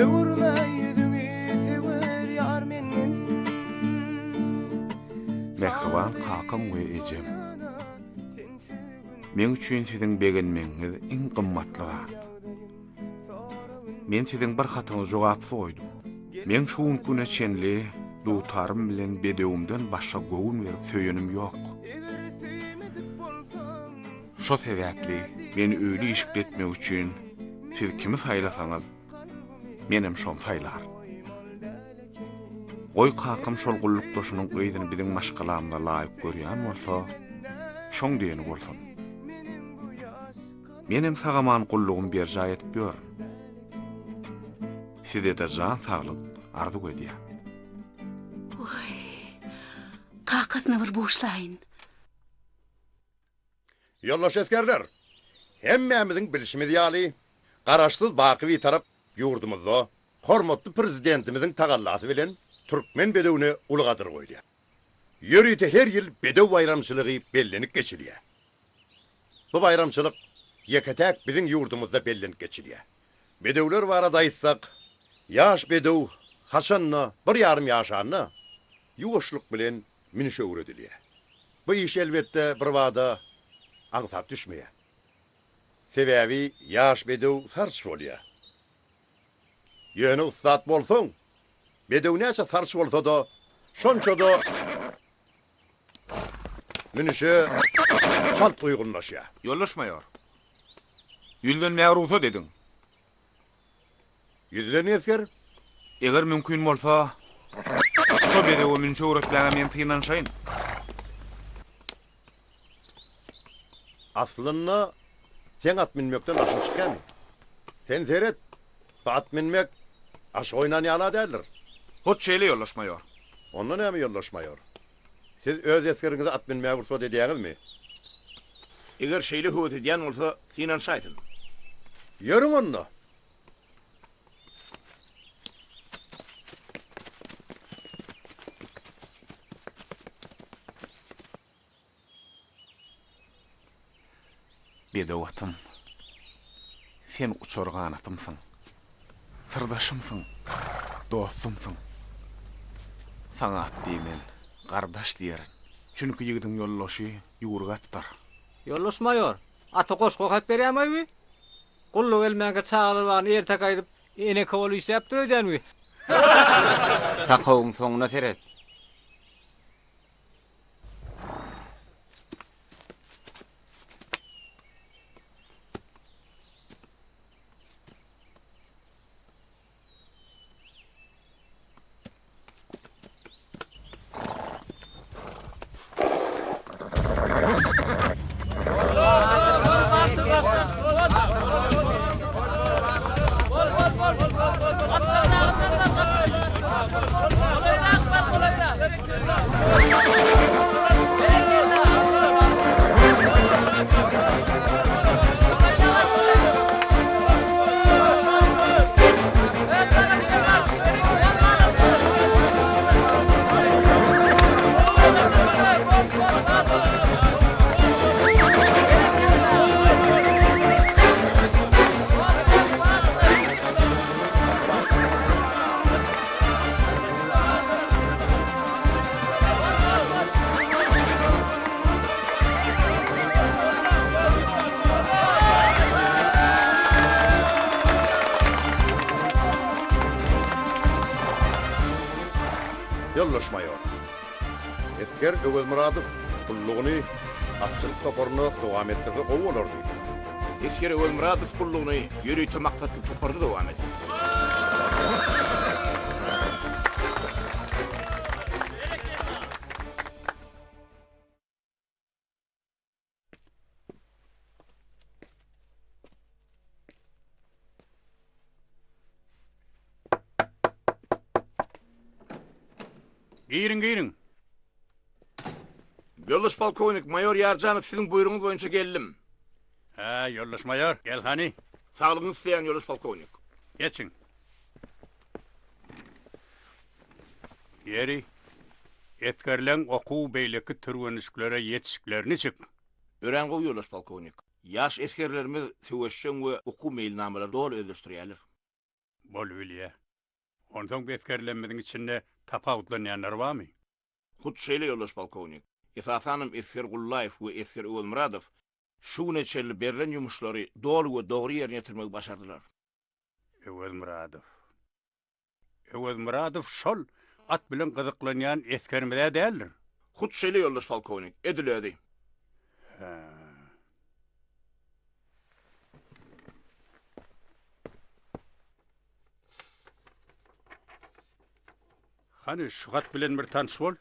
Öwürme ýüzüňi söwer ýar menden. Mähriban kakam we ejem. Meň üçin siziň begenmegiňiz iň gymmatly zat. Men siziň bir hatyňyzy jogapsyz goýdum. Meň şu günki güne çenli dutarym bilen bedewimden başga göwün berip söýenim ýok. Şo sebäpli meni öýli-işikli etmek üçin siz kimi saýlasaňyz, menem şony saýlaryn. Goý kakam şol gullukdaşynyň gyzyny biziň maşgalamyza laýyk görýän bolsa, şoň diýeni bolsun. Menem sag-aman gullugymy berjaý edip ýörün. Size-de jan saglyk arzuw edýän. Waý, kakasyna bir buşlaýyn. Ýoldaş esgerler! Hemmämiziň bilşimiz ýaly, Garaşsyz, baky Bitarap ýurdumyzda hormatly Prezidentimiziň tagallasy bilen türkmen bedewine uly gadyr goýulýar. Ýörite her ýyl bedew baýramçylygy bellenip geçilýär. Bu baýramçylyk ýeke-täk biziň ýurdumyzda bellenip geçilýär. Bedewler barada aýtsak, ýaş bedew haçan-da bir ýarym ýaşanda, ýuwaşlyk bilen münüş öwredilýär. Bu iş elbetde birbada aňsat düşmeýär. Sebäbi ýaş bedew sarç bolýar. Ýöne ussat bolsaň, bedew näçe sarç bolsa-da, şonça-da Münüşe çalt uýgunlaşýar. Ýoldaş maýor, ýüzlenmäge rugsat ediň. Ýüzlen, esger. Eger mümkin bolsa, şo bedewe münüşi öwretmäge men synanyşaýyn. Aslynda, seň at münmekden başyň çykýarmy? Sen seret, bu at münmek aşyk oýnan ýaly-a däldir. Hut şeýle, ýoldaş maýor. Onda näme, ýoldaş maýor? Siz öz esgeriňize at münmäge rugsat edýäňizmi? Eger şeýle höwes edýän bolsa, synanyşaýsyn. Ýörüň onda! Bedew atym, sen uçar ganatymsyň, Syrdaşymsyň, dostumsyň. Saňa at diýmen, gardaş diýerin. Çünki ýigidiň ýoldaşy ýüwrük atdyr. Ýoldaş maýor, ata goşgy okap berýämaý bi? Gulluga gelmänkä çagalar bagyna erteki aýdyp, Eneke bolup işläpdir öýdýänmi? Sakawyň soňuna seret. Ýoldaş maýor. Esger Öwezmyradow gullugyny atçylyk toparynda dowam etdirse gowy bolardy. Esger Öwezmyradow gullugyny ýörite maksatly toparda dowam eder. Giriň, giriň. Ýoldaş polkownik, maýor Ýarjanow siziň buýrugyňyz boýunça geldim. Hä, ýoldaş maýor, gel hany. Saglygyňyzy isleýän, ýoldaş polkownik. Geçiň. Ýeri, esgerleň okuw beýleki türgenişiklere ýetişikleri niçik? Örän gowy, ýoldaş polkownik. Ýaş esgerlerimiz söweşjeň we okuw meýilnamalary doly özleşdirýärler. Bolubilýä. Onsoň bu esgerlerimiziň içinde tapawutlanýanlary barmy? Hut şeýle, ýoldaş polkownik. Esasanam esger Gullaýew we esger Öwezmyradow şu güne çenli berlen ýumuşlary doly we dogry ýerine ýetirmegi başardylar. Öwezmyradow. Öwezmyradow şol at bilen gyzyklanýan esgerimiz-ä däldir? Hut şeýle, ýoldaş polkownik. Edil özi. Hä. Hany, şu hat bilen bir tanyş bol.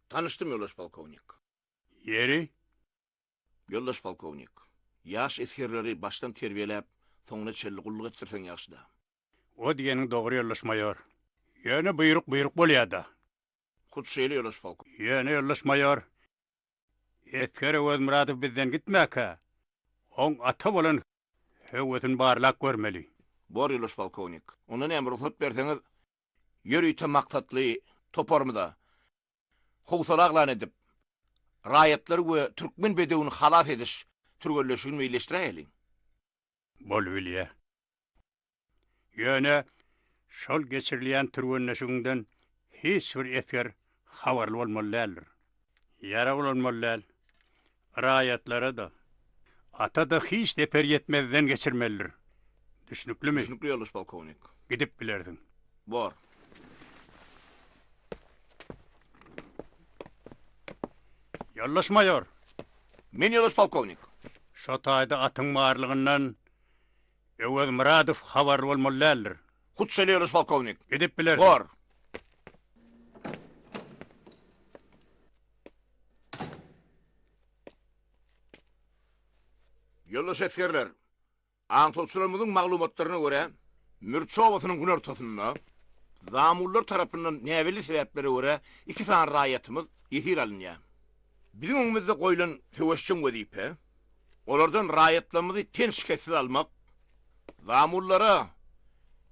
Tanyşdym, ýoldaş polkownik. Ýeri? Ýoldaş polkownik, ýaş esgerleri başdan terbiýeläp, soňuna çenli gulluk etdirseň ýagşy-da. O diýeniň dogry, ýoldaş maýor. Ýöne buýruk buýruk bolýa-da. Hut şeýle, ýoldaş polkownik. Ýöne, ýoldaş maýor, esger Öwezmyradow bizden gitmäkä, oň ata bolan höwesini barlap görmeli. Bor, ýoldaş polkownik. Onda näme, rugsat berseňiz, ýörite maksatly toparymyza howsala yglan edip, raýatlary we türkmen bedewini halas ediş türgenleşigini meýilleşdiräýeliň. Bolubilýä. Ýöne şol geçirilýän türgenleşigiňden hiç bir esger habarly bolmaly däldir. Ýarag ulanmaly däl. Raýatlara-da, ata-da hiç zeper ýetmezden geçirmelidir. Düşnüklimi? Düşnükli, ýoldaş polkownik. Gidip bilersiň. Bor. Ýoldaş maýor! Men ýoldaş polkownik. Şo taýda atyň barlygyndan Öwezmyradow habarly bolmaly däldir. Hut şeýle ýoldaş polkownik. Gidip bilersiň. Bor. Ýoldaş esgerler, aňtawçylarymyzyň maglumatlaryna görä, Mürçe obasynyň günortasynda zamullar tarapyndan näbelli sebäplere görä iki sany raýatymyz ýesir alynýar. Biziň öňümizde goýlan söweşjeň wezipe, olardan raýatlarymyzy ten şikessiz almak, Zamullara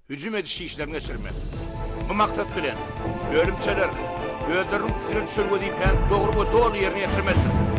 hüjüm ediş işlerini geçirmek. Bu maksat bilen, bölümçeler özleriniň üstüne düşen wezipäni dogry we doly ýerine ýetirmelidir.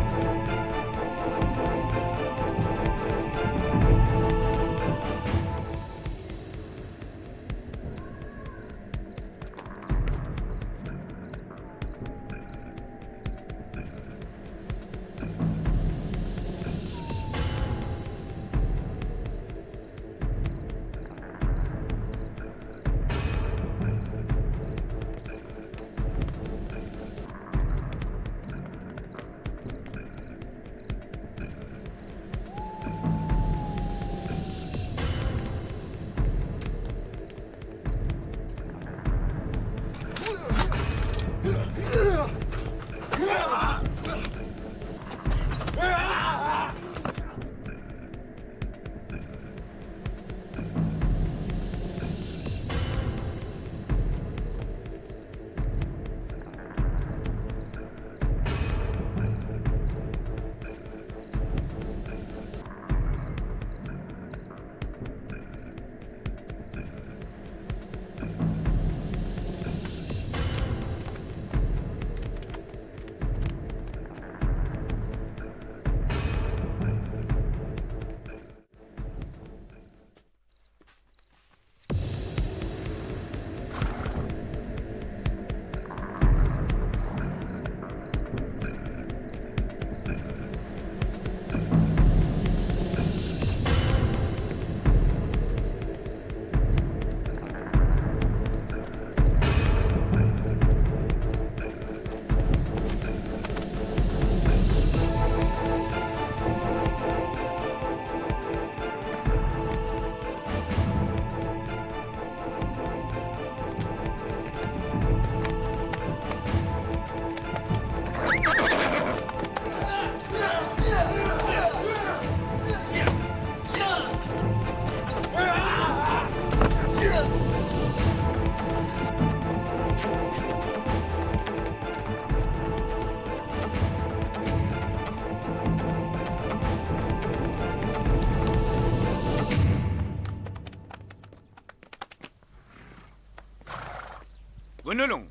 Göneliň!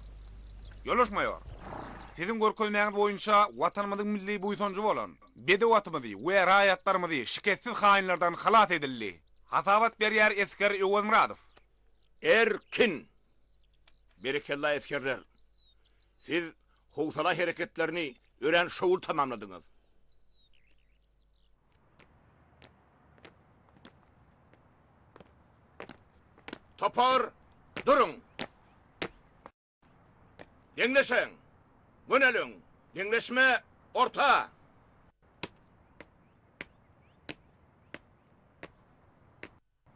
Ýoldaş maýor, siziň görkezmäňiz boýunça Watanymyzyň milli buýsanjy bolan bedew atymyzy we raýatlarymyzy şikessiz haýynlardan halas edildi. Hasabat berýär esger Öwezmyradow. Erkin! Berekella esgerler! Siz howsala hereketlerini örän şowly tamamladyňyz. Topar, duruň! Deňleşiň! Göneliň! Deňleşme, orta!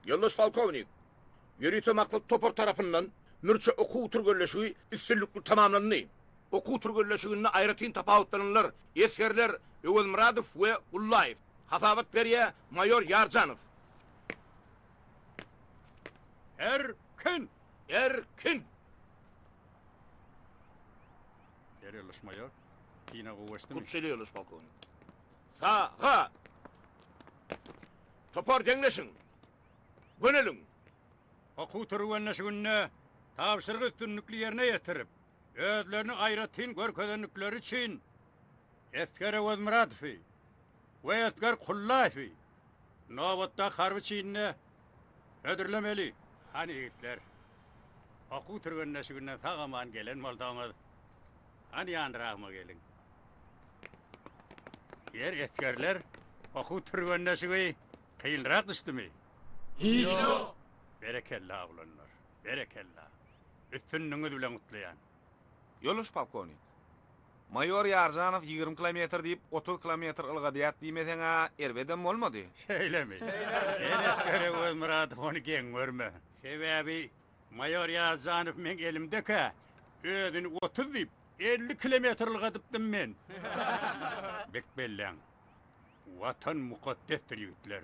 Ýoldaş polkownik, ýörite maksat topar tarapyndan mürçe okuw türgenleşigi üstünlikli tamamlandy. Okuw türgenleşiginde aýratyn tapawutlananlar esgerler Öwezmyradow we Gullaýew. Hasabat berýär maýor Ýarjanow. Erkin! Erkin! Ýer ýoldaş maýor, synag gowy geçdimi? Hut şeýle ýoldaş polkownik. Saga! Topar deňleşiň! Göneliň! Okuw türgenleşiginde tabşyrygy üstünlikli ýerine ýetirip, özlerini aýratyn görkezendikleri üçin esger Öwezmyradowy we esger Kullaýewi nobatdaky harby çinine hödürlemeli. Hany ýigitler, okuw türgenleşiginden sag-aman gelen bolsaňyz, hany ýanyragyma geliň. Ýer esgerler, okuw türgenleşigi kynrak düşdümi? Hiç ýok. Berekella oglanlar, berekella. Üstünligiňiz bilen gutlaýan. Ýoldaş polkownik, maýor Ýarjanow 20 kilometr diýip, 30 kilometr ylgadýat diýmeseň-ä erbedem bolmady. Şeýlemi? Sen esger Öwezmyradow ony geň görme. Sebäbi maýor Ýarjanow meň elimdekä özüni 30 diýip, 50 kilometr ylgadypdym men. Bek belläň. Watan mukaddesdir ýigitler.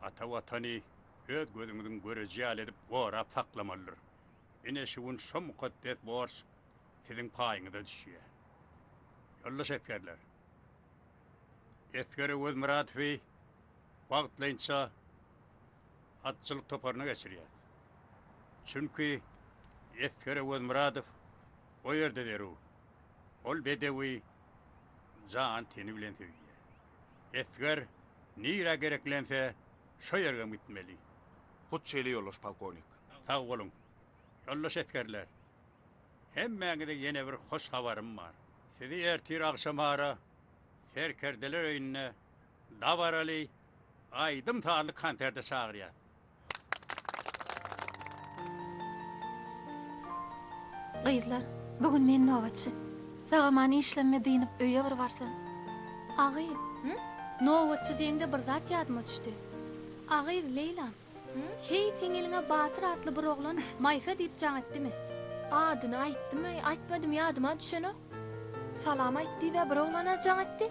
Ata Watany öz gözüňiziň göreji ýaly edip gorap saklamalydyr. Ine şu gün şo mukaddes borç siziň paýyňyza düşýär. Ýoldaş esgerler! Esger Öwezmyradowy wagtlaýynça atçylyk toparyna geçirýäs. Çünki esger Öwezmyradow o ýerde zerur. Ol bedewi jany-teni bilen söýýär. Esger nirä gereklense, şo ýergem gitmeli. Hut şeýle, ýoldaş polkownik. Sag boluň, ýoldaş esgerler. Hemmäňize ýene bir hoş habarym bar. Sizi ertir agşamara Serkerdeler öýünde dabaraly aýdym-sazly konserte çagyrýas. Gyzlar, bu gün men nobatçy. Sag-aman işlemime dynyp öýe bir barsam. A gyz, nobatçy diýeňde bir zat ýadyma düşdi. A gyz, Leýla, heý seň eliňe Batyr atly bir oglan Maýsa diýip jaň etdimi? Adyny aýtdymy, aýtmadymy ýadyma düşenok. Salam aýt diýib-ä bir oglan-a jaň etdi.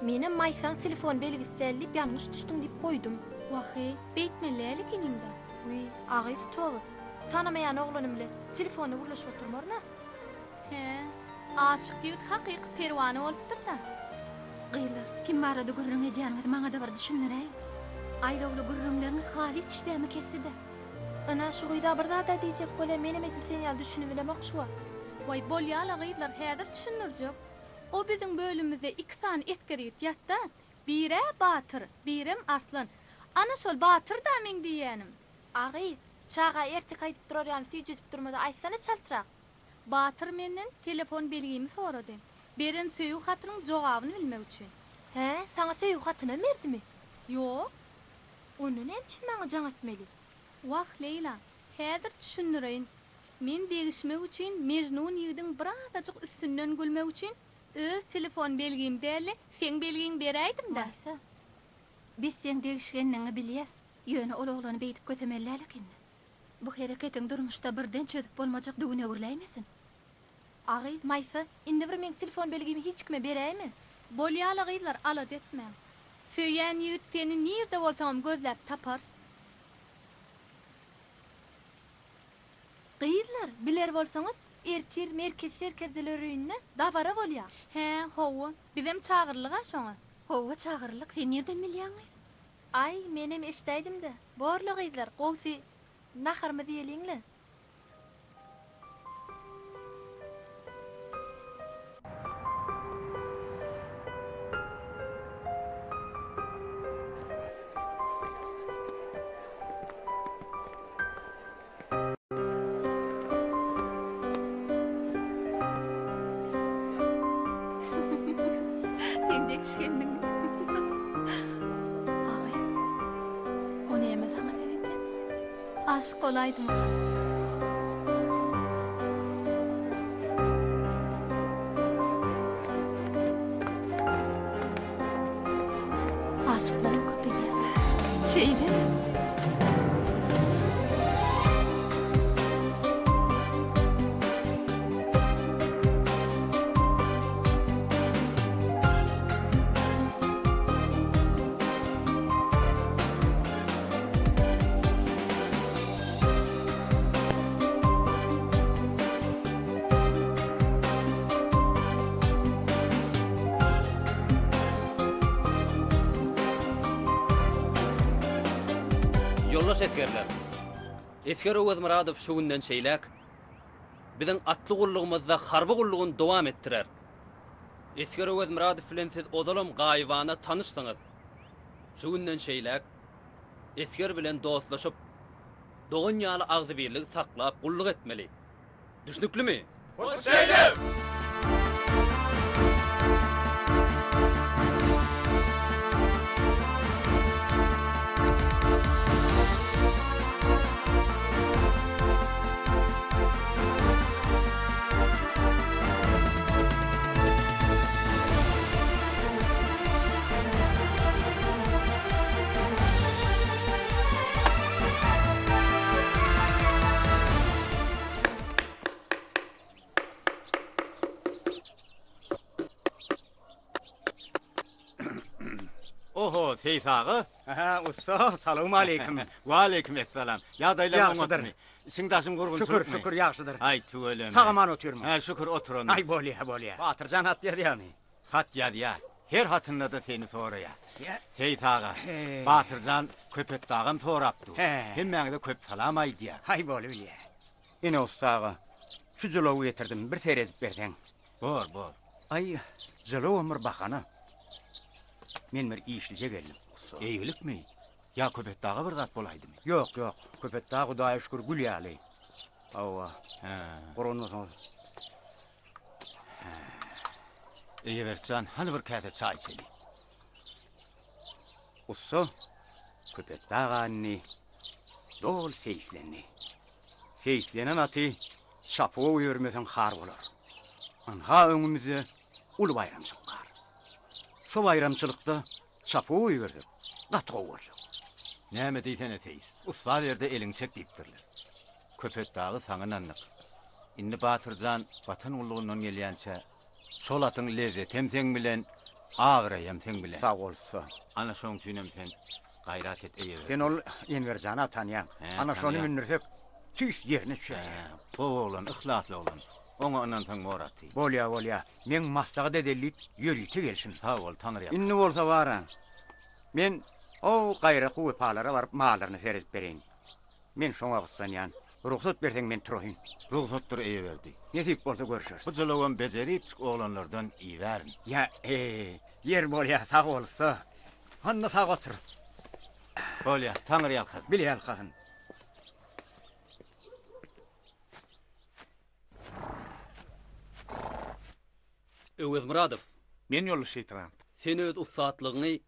Menem Maýsaň telefon belgisi däl diýip ýalňyş düşdüň diýip goýdum. Wah-eý, beýtmeli däl ekeniň-dä. Wiý, a gyz toba. Tanamaýan oglanym bilen telefonda gürleşip oturmaryn-a. Hä, aşyk ýigit hakyky perwana bolupdyr-da. Gyzlar, kim barada gürrüň edýäniňizi maňa-da bir düşündiräýiň. Aýlawly gürrüňleriňiz halys işdämi kesdi-dä. Ynha, şu gyz-a bir zad-a diýjek bolýa, menem edil sen ýaly düşünibilemok şu wagt. Waý, bolýa-la gyzlar, häzir düşündirjek. O biziň bölümimizde iki sany esger ýigit ýatda, bir-ä Batyr, birem Arslan. Ana şol Batyr-da meň diýýänim. A gyz, çaga erteki aýdyp durar ýaly süýjedip durma-da aýtsana çaltrak. Batyr menden telefon belgimi sorady. Beren söýgi hatynyň jogabyny bilmek üçin. Hä, saňa söýgi hatynam berdimi? Ýok. Onda näme üçin maňa jaň etmeli? Wah, Leýla, häzir düşündireýin. Men degişmek üçin Mejnun ýigidiň birazajyk üstünden gülmek üçin öz telefon belgimi däl-de, seň belgiňi beräýdim-dä. Maýsa, biz seň degişgenligiňi bilýäs, ýöne ol oglany beýdip kösemeli däl ekeni. Bu hereketiň durmuşda birden çözüp bolmajak düwüne öwrüläýmesin. A gyz, Maýsa, indi bir meň telefon belgimi hiç kime beräýme. Bolýa-la gyzlar, alada etmäň. Söýýän ýigit seni nirde bolsaňam gözläp tapar. Gyzlar, biler bolsaňyz, ertir Merkez serkerdeler öýünde dabara bolýa. Hä, hawa, bizem çagyrlyg-a şoňa. Hawa, çagyrlyk, sen nirden bilýäň gyz? Aý, menem Hoş geldiň. Aý. O näme saňa seredýär? Aşyk bolaýdym oňa. Aşyklaram köpelýär. Şeýlemi? Ýoldaş esgerler! Esger Öwezmyradow şu günden şeýläk biziň atly gullugymyzda harby gullugyny dowam etdirer. Esger Öwezmyradow bilen siz ozalam gaýybana tanyşsyňyz. Şu günden şeýläk esger bilen dostlaşyp, dogan ýaly agzybirligi saklap gulluk etmeli. Düşnüklimi? Hut şeýle! Oho, Seýis aga. Aha, ussa, salowmaleýkim. Waleýkim essalam. Ýagdaýlaryň oňatmy? Ýagşydyr. Içiň daşyň gurgunçylykmy? Şükür, şükür, ýagşydyr. Aý, tüweleme. Sag-aman otyrmyň? Hä, şükür, oturandyr. Aý, bolýa, bolýa. Batyrjan hat ýazýarmy? Hat ýazýar. Her hatynda-da seni soraýar. Seýis aga, Batyrjan Köpetdagam sorap dur. Hemmäňize köp salam aýdýar. Haý, bolubilýä. Ine, ussa aga, şu jylawy getirdim, bir seredip berseň. Bor, bor. Aý, jylawam bir bahana. Men bir işlije geldim, ussa. Eýgilikmi? Ýa Köpetdaga bir zat bolaýdymy? Ýok, ýok. Köpetdag Hudaýa şükür gül ýaly. Hawa. Hä. Guranmasaňyz. Eýeberdi jan, hany bir käse çaý içeli. Ussa Köpetdag indi doly seýislendi. Seýislenen aty çapuwa goýbermeseň har bolar. Ynha öňümizde uly baýramçylyk bar. Şo baýramçylykda çapuwa goýbersek gaty gowy boljak. Näme diýsene seýis, ussa berde eliňi çek diýipdirler. Köpetdagy saňa ynandyk. Indi Batyr jan Watan gullugyndan gelýänçä, şol atyň lezzetem seň bilen, abraýam seň bilen. Sag bol ussa. Ana şoň üçinem sen gaýrat et eýeberdi. Sen ol Enwer jana tanýaň. Hä, Ana şony tanýan. mündürsek, tüýs ýerine düşer. Hä, gowy oglan, yhlasly oglan. Oňa ynansaň bor aty. Bolýa, bolýa. Meň maslahat edeli diýip ýörite gelşim. Sag bol, Taňryýalkasyn. Indi bolsa bar-a. Men o gaýraky wepalara baryp mallaryna seredip bereýin. Men şoňa gyssanýan. Rugsat berseň men turaýyn. Rugsatdyr Eýeberdi. Nesip bolsa görüşeris. Bu jylawam bejeripjik oglanlardan ibärin. Ýa, e, ýer bolýa, sag bol ussa. Onda sag otur. Bolýa, Taňryýalkasyn. Bile ýalkasyn. Öwezmyradow. Men ýoldaş leýtenant. Sen öz ussatlygyňy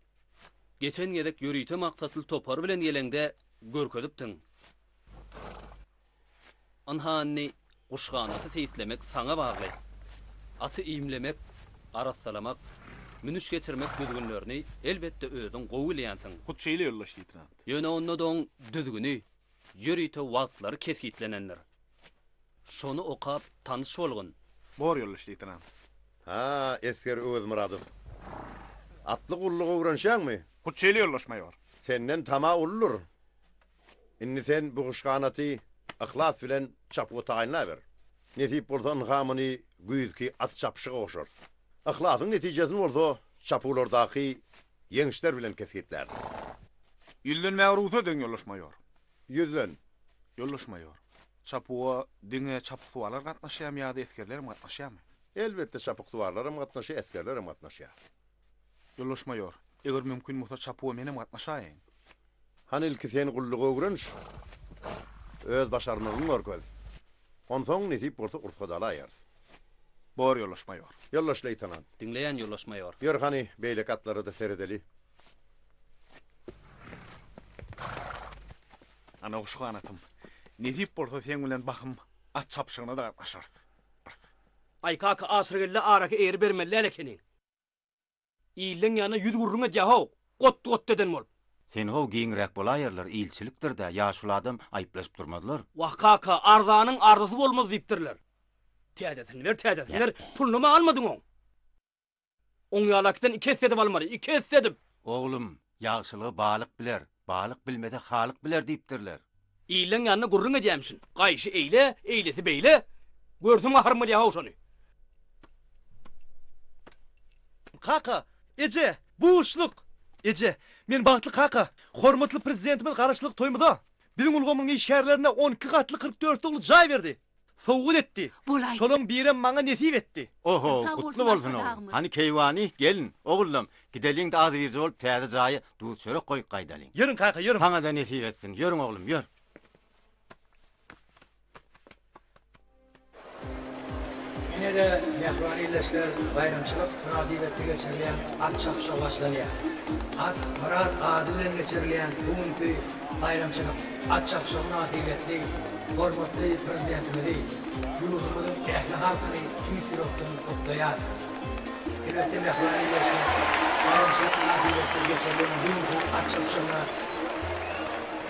geçen gezek ýörite maksatly topar bilen geleňde görkezipdiň. Ynha indi guşganaty seýislemek saňa bagly. Aty iýmlemek, arassalamak, münüş geçirmek düzgünlerini elbetde özüň gowy bilýänsiň. Hut şeýle ýoldaş leýtenant. Ýöne onda-da oň düzgüni, ýörite wagtlary kesgitlenendir. Şony okap tanyş bolgun. Bor ýoldaş leýtenant. Ha, esger Öwezmyradow. Atly gulluga öwrenişýäňmi? Hut şeýle ýoldaş maýor. Senden tama uludyr. Indi sen bu guşganaty yhlas bilen çapuwa taýynlaber. Nesip bolsa ynha muny güýzki at çapyşyga goşarys. Yhlasyň netijesini bolsa çapuwlardaky ýeňişler bilen kesgitläris. Ýüzlenmäge rugsat ediň ýoldaş maýor. Ýüzlen. Ýoldaş maýor. Çapuwa diňe çapyksuwarlar gatnaşýarmy ýa-da esgerlerem gatnaşýarmy? Elbetde çapyksuwarlaram gatnaşýar, esgerlerem gatnaşýar. Ýoldaş maýor, eger mümkin bolsa çapuwa menem gatnaşaýyn. Hany ilki sen gullugy öwreniş. Öz başarnygyňy görkez. Onsoň nesip bolsa ursat alaýarys. Bor, ýoldaş maýor. Ýoldaş leýtenant. Diňleýän, ýoldaş maýor. Ýör hany, beýleki atlara-da seredeli. Ana guşganatym. Nesip bolsa seň bilen bahym at çapyşygyna-da gatnaşarys. Aý kaka Aşyrgeldä araky eýeri bermeli däl ekeniň. Illeň ýanynda ýüz gürrüň edýä-how, got-got eden bolup. Sen how giňräk bolaýarlar, ilçilikdir-dä, ýaşuly adam aýyplaşyp durmazlar. Wah kaka, arzanyň arzasy bolmaz diýipdirler. Täzesini ber, täzesini ber, pulunam-a almadyň oň. Oň ýalakdan iki esse edip almaly, iki esse edip! Oglum, ýagşylygy balyk biler, balyk bilmese halyk biler diýipdirler. Illeň ýanynda gürrüň edýämişin. Gaýşy eýle, eýlesi beýle. Görsem gaharym gelýä-how şony. Kaka, eje, buşluk! Eje, men bagtly kaka! Hormatly Prezidentimiz Garaşsyzlyk toýumyza, biziň ulgamyň işgärlerine 12 gatly 44 ogly jaý berdi. Sowgat etdi. Bolaý. Şolaň birem maňa nesip etdi. Oho, Sag gutly bolsun bolsun oglum. Arkadagymyz. Hany keýwany, gelin, ogullam, gideliň-de agzybirje bolup täze jaýa duz-çörek goýup gaýdalyň. Ýörüň kaka, ýörüň. Saňa-da nesip etsin. Ýörüň oglum, ýör. Ine-de, mähriban ildeşler, baýramçylyk mynasybetli geçirilýän at çapyşygy başlanýar. At Myrat ady bilen geçirilýän bu günki baýramçylyk at çapyşygy mynasybetli hormatly Prezidentimizi, ýurdumyzyň ähli halkyny tüýs ýürekden gutlaýarys. Elbetde, mähriban ildeşler, baýramçylyk mynasybetli geçirilen bu günki at çapyşygyna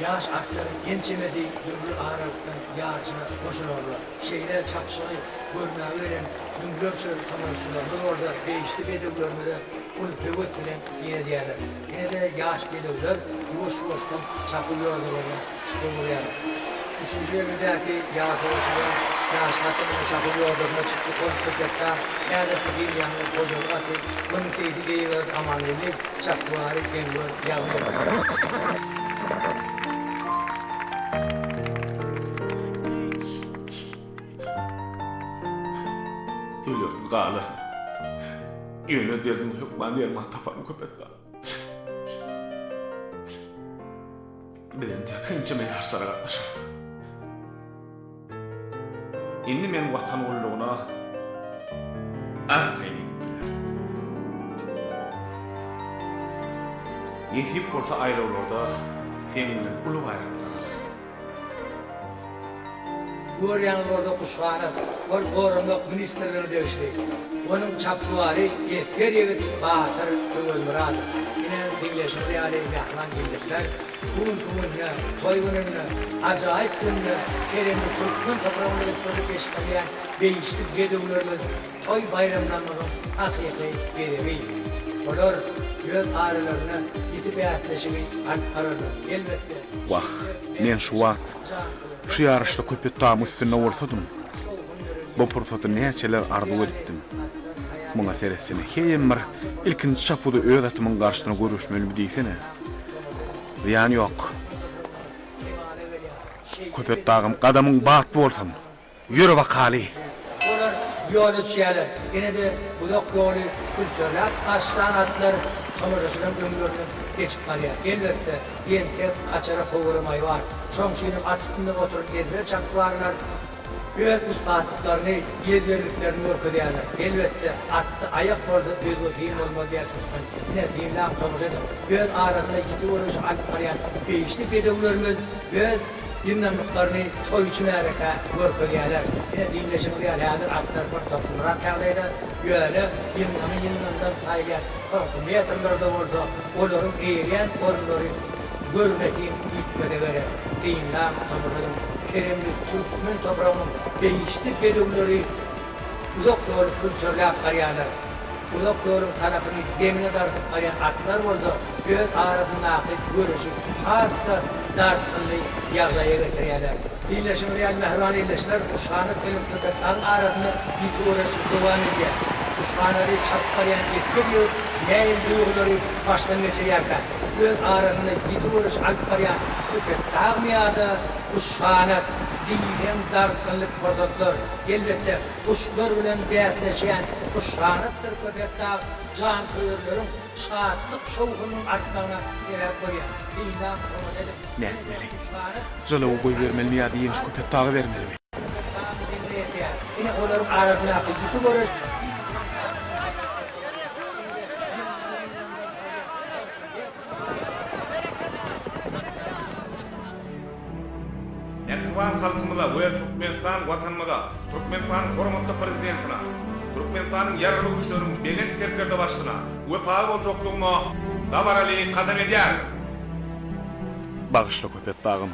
ýaş atlaryň ençemesi dürli aralykdan ýaryşa goşularlar. Şeýle çapyşygy görmäge gelen müňlerçe tomaşaçylarymyz bolsa behişdi bedewlerimize uly höwes bilen syn edýärler. Ine-de ýaş bedewler ýuwaş-ýuwaşdan çapuw ýodalaryna çykyp urýarlar. Üçünji belgidäki ýaşaýjylar ýaş aty bilen çapuw ýodasyna çykdy, ol Köpetdag, häzirki Giňýaňyň hojalyk aty, munuň seýsi Beýiberdi Amangeldiýew, çapwary Enwer Ýagmyrow. Ölerin galaryn. Ýöne derdiňe hökman derman taparyn Köpetdag. Biz entek ençeme ýaryşlara gatnaşarys. Indi men Watan gullugyna arkaýyn gidip bilerin. Nesip bolsa aýlawlarda seň bilen uly baýraklar alarys. Görýäňiz bolsa Guşganat, ol Goranmak ministrligine degişli. Onuň çapsuwary esger ýigit Batyr Öwezmyradow. Ine, diňleşiňiz ýaly mähriban ildeşler, bu günki günde, toý gününde, ajaýyp günde keremli türkmen topragynda ösdürilip ýetişdirilýän behişdi bedewlerimiz toý baýramlarymyzyň hakyky bezegi. Olar öz aralarynda ýiti bäsleşigi alyp bararlar. Elbetde, Wah, men şu wagt şu ýaryşda Köpetdagyň üstünde bolsadym. Bu pursaty näçeler arzuw edipdim. Muňa seretsene, heýem bir ilkinji çapuwda öz atymyň garşysyna göreşmelimi diýsene. Zyýany ýok. Köpetdagym gadamyň batly bolsun. Ýöre bakaly! Olar ýola düşýärler. Ýene-de uzak ýoly külterläp başlan atlar tomaşaçylaryň öňlerinden geçip barýar. Elbetde, entek gaçara kowara maý bar. Şoň üçinem at üstünde oturan ezber çapykwarlar öz ussatlyklaryny, ezberliklerini görkezýärler. Elbetde, atda aýak bolsa özge syn bolmaz diýýär türkmen. Ine, synlaň, tomaşa ediň. Öz arasynda ýiti göreşi alyp barýan behişdi bedewlerimiz öz Ýyndamlyklaryny toýçy märekä görkezýärler. Ine, diňleşiňiz ýaly, häzir atlar bir toplumrak ýagdaýda, ýöne ýyndamy ýyndamdan saýylýan soňky metrlerde bolsa olaryň eýeleýän orunlary görnetin üýtgese gerek. Synlaň, tomaşa ediň, keremli türkmen topragynyň behişdi bedewleri uzak ýoly külterläp barýarlar. Uzak ýoluň tanapyny deňine dartyp barýan atlar bolsa öz arasyndaky göreşi has-da dartgynly ýagdaýa getirýärler. Diňleşiňiz ýaly mähriban ildeşler, Guşganat bilen Köpetdagyň arasynda ýiti göreş dowam edýär. Guşganady çapyp barýan esger ýigit nähili duýgulary başdan geçirýärkä? Öz arasynda ýiti göreş alyp barýan Köpetdagmy ýa-da Guşganat? Diýseň dartgynly pursatlar. Elbetde, Guşlar bilen bäsleşýän Guşganatdyr Köpetdag janköýerleriň şatlyk-şowhunynyň artmagyna sebäp bolýar. Synlap, tomaşa edip, Nätmeli? Guşganat Jylawy goýbermelimi ýa-da ýeňşi Köpetdaga bermelimi? Köpetdagyň deňine ýetýär. başarýar. Ine, olaryň arasyndaky ýiti göreş. Mähriban halkymyza we Türkmenistan Watanymyza, Türkmenistanyň hormatly Prezidentine, Türkmenistanyň Ýaragly Güýçleriniň Belent Serkerdebaşysyna wepaly boljakdygyma dabaraly kasam edýärin. Bagyşla Köpet dagym,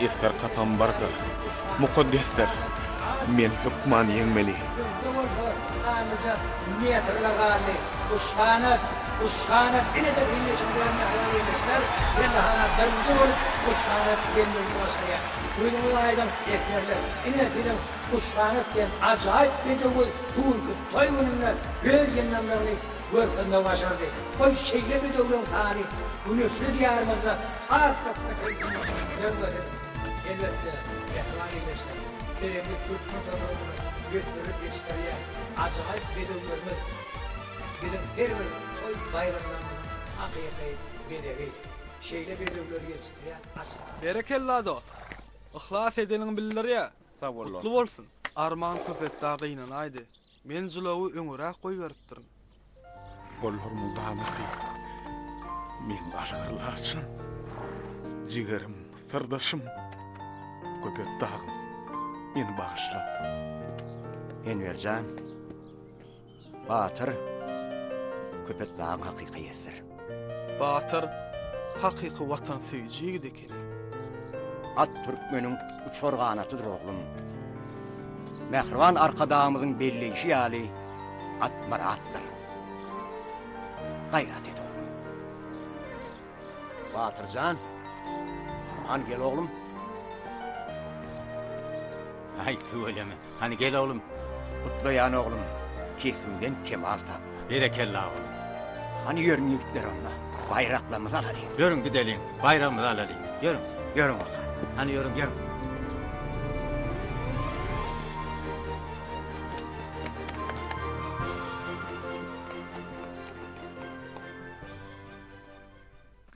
esger kasam bardyr, mukaddesdir, men hökman ýeňmeli. Öňde bolsa sanlyja metrler galdy. Guşganat, Guşganat ine-de billeşilýän mähriban ildeşler, pellehana birinji bolup Guşganat gelmegi başarýar. Gözüňiz aýdyň, esgerler, ine siziň Guşganat diýen ajaýyp bedewiňiz bu günki toý gününde öz ýyndamlygyny görkezmegi başardy. Goý, şeýle bedewleriň sany güneşli Diýarymyzda has-da köpelsin, ýöňkesin. Elbetde, mähriban ildeşler, pereňli türkmen topragynda ösdürilip ýetişdirilýän ajaýyp bedewlerimiz biziň her bir toý-baýramlarymyzyň hakyky bezegi. Şeýle bedewleri ýetişdirýän atlar. Berekella dost! Yhlas edeniňi bildirýä. Sag bol Gutly bolsun! Arman Köpetdag gynanaýdy. Men jylawy öňüräk goýberipdirin. Gollarymyň danasy, meň algyr laçynym, jigerim, syrdaşym, Köpetdagym, meni bagyşla. Enwer jan, Batyr Köpetdagyň hakyky eýesidir. Batyr hakyky watansöýüji ýigit ekeni. At türkmeniň uçar ganatydyr oglum. Mähriban Arkadagymyzyň belleýşi ýaly, at myratdyr. Gaýrat et oglum. Batyr jan, hany gel oglum. Aý, tüweleme. Hany gel oglum. Gutlaýan oglum, kesbiňden kemal tap. Berekella oglum. Hany ýörüň ýigitler onda, baýraklarymyzy alalyň. Ýörüň gideliň, baýragymyzy alalyň. Ýörüň. Ýörüň onda. Hany ýörüň. Ýörüň.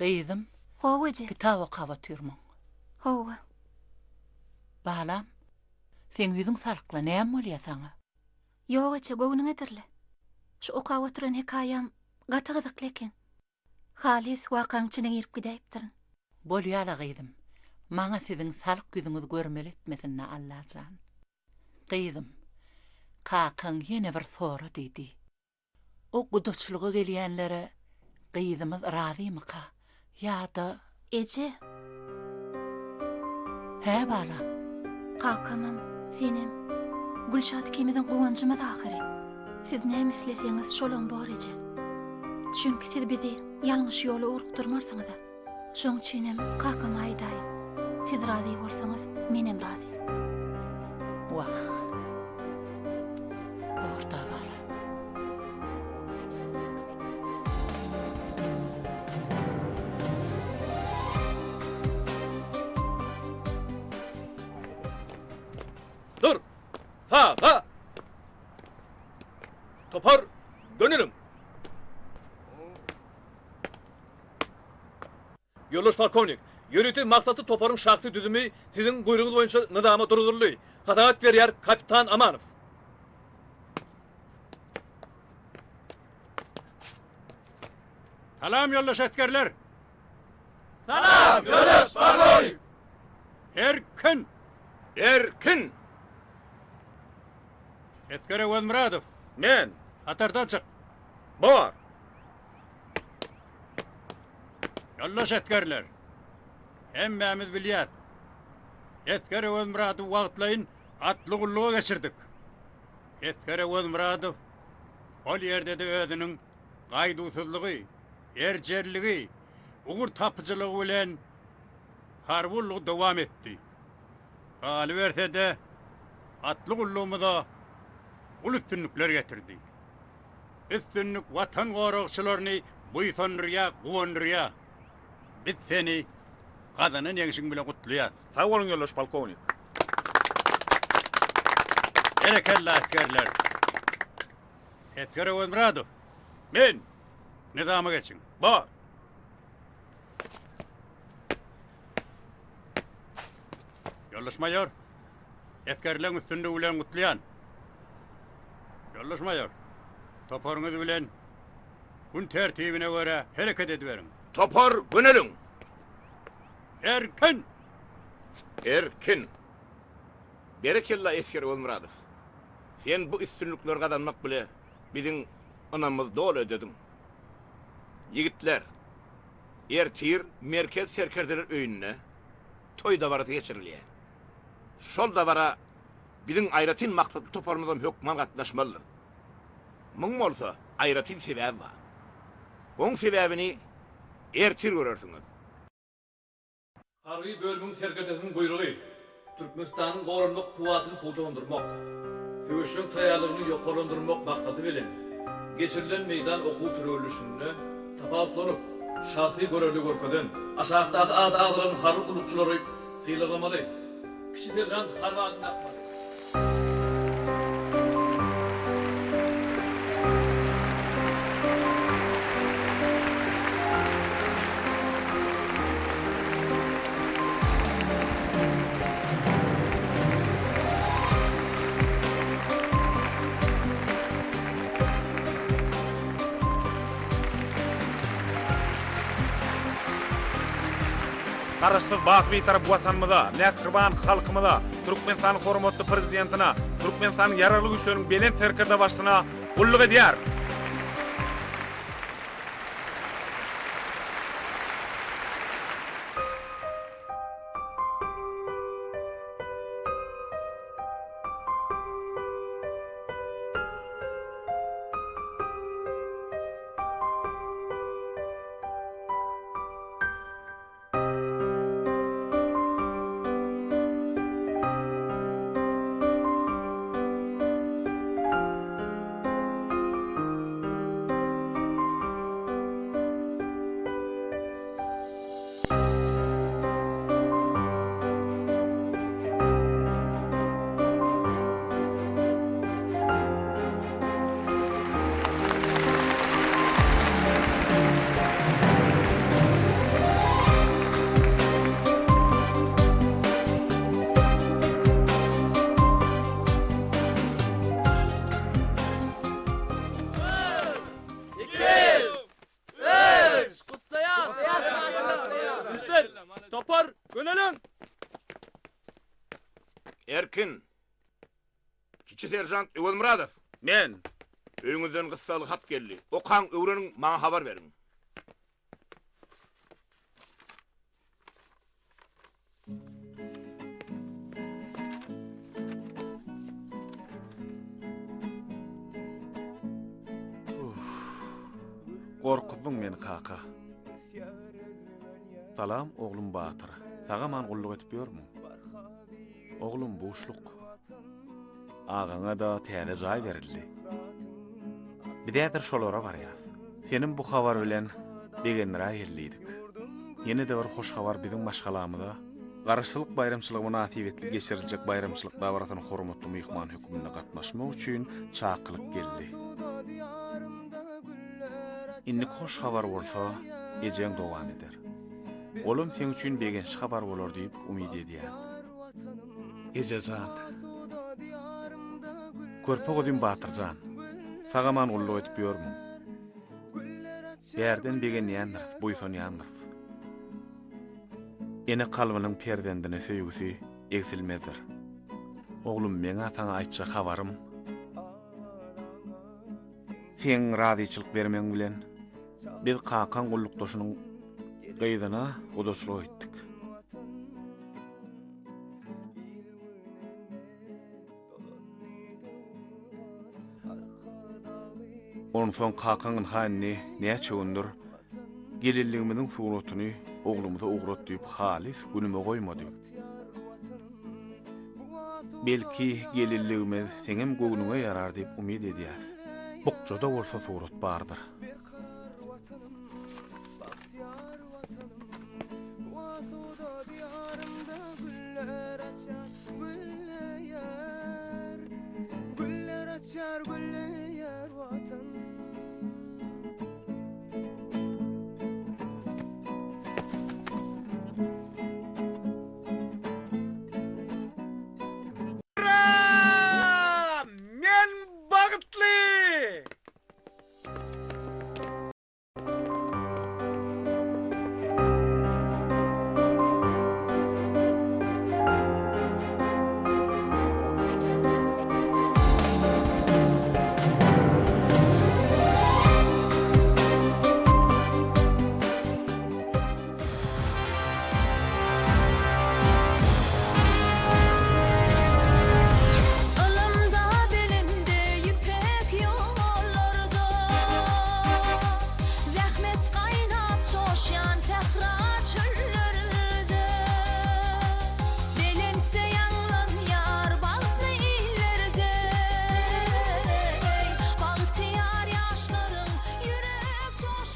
Gyzym. Hawa eje. Kitap okap otyrmyň? Hawa. Balam, seň ýüzüň salykla, näme bolýa saňa? Ýok eje, göwnüňedirle. Şu okap oturan hekaýam gaty gyzykly eken. Halys wakaň içine girip gidäýipdirin. Bolýa-la gyzym, maňa siziň salyk ýüzüňiz görmeli etmesin-dä Allajan. Gyzym, kakaň ýene bir sora diýdi. O gudaçylyga gelýänlere gyzymyz razymyka ýa-da. Eje! Hä, balam? Kakamam, senem, Gülşat ikimiziň guwanjymyz ahyry. Siz näme isleseňiz, şolam bor, eje. Çünki siz bizi ýalňyş ýola ugrukdyrmarsyňyz-a. Şoň üçinem kakama aýdaýyň. Siz razy bolsaňyz, menem razy. Wah. Bor-da, balam. Dur! Saga! Topar, göneliň! Ýoldaş polkownik, ýörite maksatly toparyň şahsy düzümi siziň buýrugyňyz boýunça nyzama duruzyldy. Hasabat berýär kapitan Amanow. Salam ýoldaş esgerler! Salam ýoldaş polkownik! Erkin! Erkin! Esger Öwezmyradow! Men! Hatardan çyk! Bar! Ýoldaş esgerler! Hemmämiz bilýäs. Esger Öwezmyradowy wagtlaýyn atly gulluga geçirdik. Esger Öwezmyradow ol ýerde-de özüniň gaýduwsyzlygy, erjelligi, ugur tapyjylygy bilen harby gullugy dowam etdi. Galyberse-de, atly gullugymyza uly üstünlikler getirdi. Üstünlik Watan goragçylaryny buýsandyrýar, guwandyrýar. Biz seni gazanan ýeňşiň bilen gutlaýas. Sag boluň ýoldaş polkownik. Berekella esgerler. Esger Öwezmyradow. Men. Nyzama geçiň. Bar. Ýoldaş maýor. Esgerleň üstünligi bilen gutlaýan. Ýoldaş maýor, toparyňyz bilen gün tertibine görä hereket ediberiň. Topar göneliň! Erkin! Erkin! Berekella esger Öwezmyradow. Sen bu üstünlikleri gazanmak bile biziň ynamymyzy doly ödediň. Ýigitler, ertir Merkez serkerdeler öýünde toý dabarasy geçirilýär. Şol dabara biziň aýratyn maksatly toparymyzam hökman gatnaşmalydyr. Muň bolsa aýratyn sebäbi bar. Oň sebäbini ertir görersiňiz. Harby bölümiň serkerdesiniň buýrugy, Türkmenistanyň goranmak kuwwatyny pugtalandyrmak, söweşjeň taýýarlygyny ýokarlandyrmak maksady bilen geçirilen meýdan okuw türgenleşiginde tapawutlanyp, şahsy görelde görkezen, aşakdaky ady agzalan harby gullukçylary sylaglamaly. Kiçi seržant harby adyny dakmaly. Garaşsyz, baky Bitarap Watanymyza, mähriban halkymyza, Türkmenistanyň hormatly Prezidentine, Türkmenistanyň Ýaragly Güýçleriniň Belent Serkerdebaşysyna gulluk edýär. Erkin! Kiçi seržant Öwezmyradow! Men! Öýüňizden gyssagly hat geldi. Okaň, öwreniň, maňa habar beriň. Gorkuzdyň meni kaka. Salam oglum Batyr. Sag-aman gulluk edip ýörmüň? Oglum buşluk. Agaňa-da täze jaý berildi. Biz häzir şolara barýas. Senem bu habar bilen begendiräýeli diýdik. Ýene-de bir hoş habar biziň maşgalamyza Garaşsyzlyk baýramçylygy mynasybetli geçiriljek baýramçylyk dabarasyna hormatly myhman hökmünde gatnaşmak üçin çakylyk geldi. Indiki hoş habar bolsa ejeň dowam eder. Olam seň üçin begençli habar bolar diýip umyt edýän. Eje jan. Körpe guzym Batyr jan. Sag-aman gulluk edip ýörmüň? Bärden begenýändiris, buýsanýandyrys. Ene kalbynyň perzendine söýgüsi egsilmezdir. Oglum, meň-ä saňa aýtjak habarym, seň razyçylyk bermegiň bilen biz kakaň gullukdaşynyň gyzyna gudaçylyga gitdik. Onsoň kakaň ynha indi näçe gündür gelinligimiziň suratyny oglumyza ugrat diýip halys günüme goýmady. Belki gelinligimiz seňem göwnüňe ýarar diýip umyt edýäs. Bukjada bolsa surat bardyr.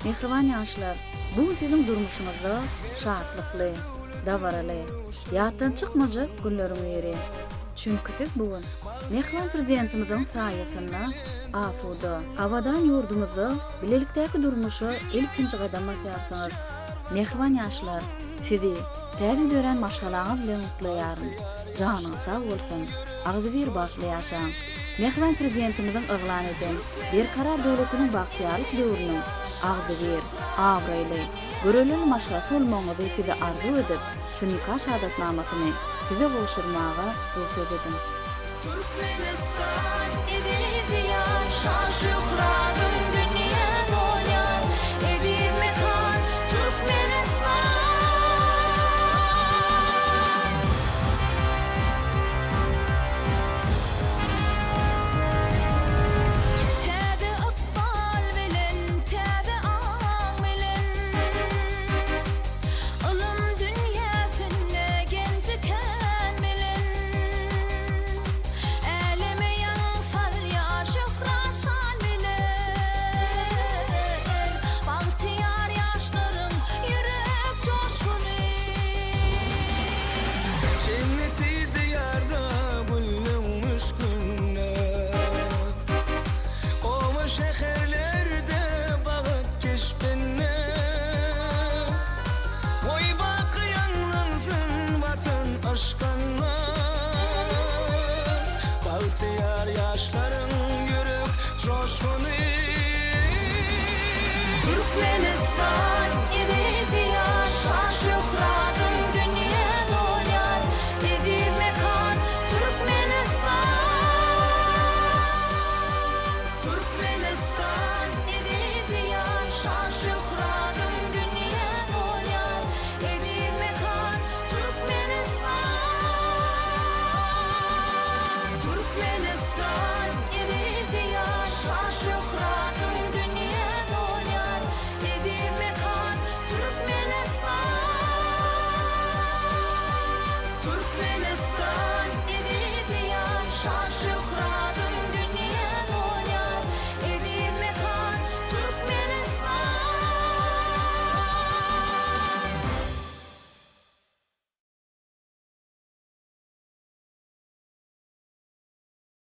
Mähriban ýaşlar, bu gün siziň durmuşyňyzda şatlykly, dabaraly, ýatdan çykmajak günleriň biri. Çünki siz bu gün mähriban Prezidentimiziň saýasynda asuda, abadan ýurdumyzda bilelikdäki durmuşa ilkinji gadam basýarsyňyz. Mähriban ýaşlar, sizi täze dörän maşgalaňyz bilen gutlaýaryn. Janyňyz sag bolsun, agzybir bagtly ýaşaň! Mähriban Prezidentimiziň yglan eden Berkarar döwletiniň bagtyýarlyk döwrüniň agzybir, abraýly, göreleli maşgalasy bolmagyňyzy size arzuw edip, şu nika şahadatnamasyny size gowşurmaga rugsat ediň. Türkmenistan eziz Diýar, şan-şöhratym dünýä.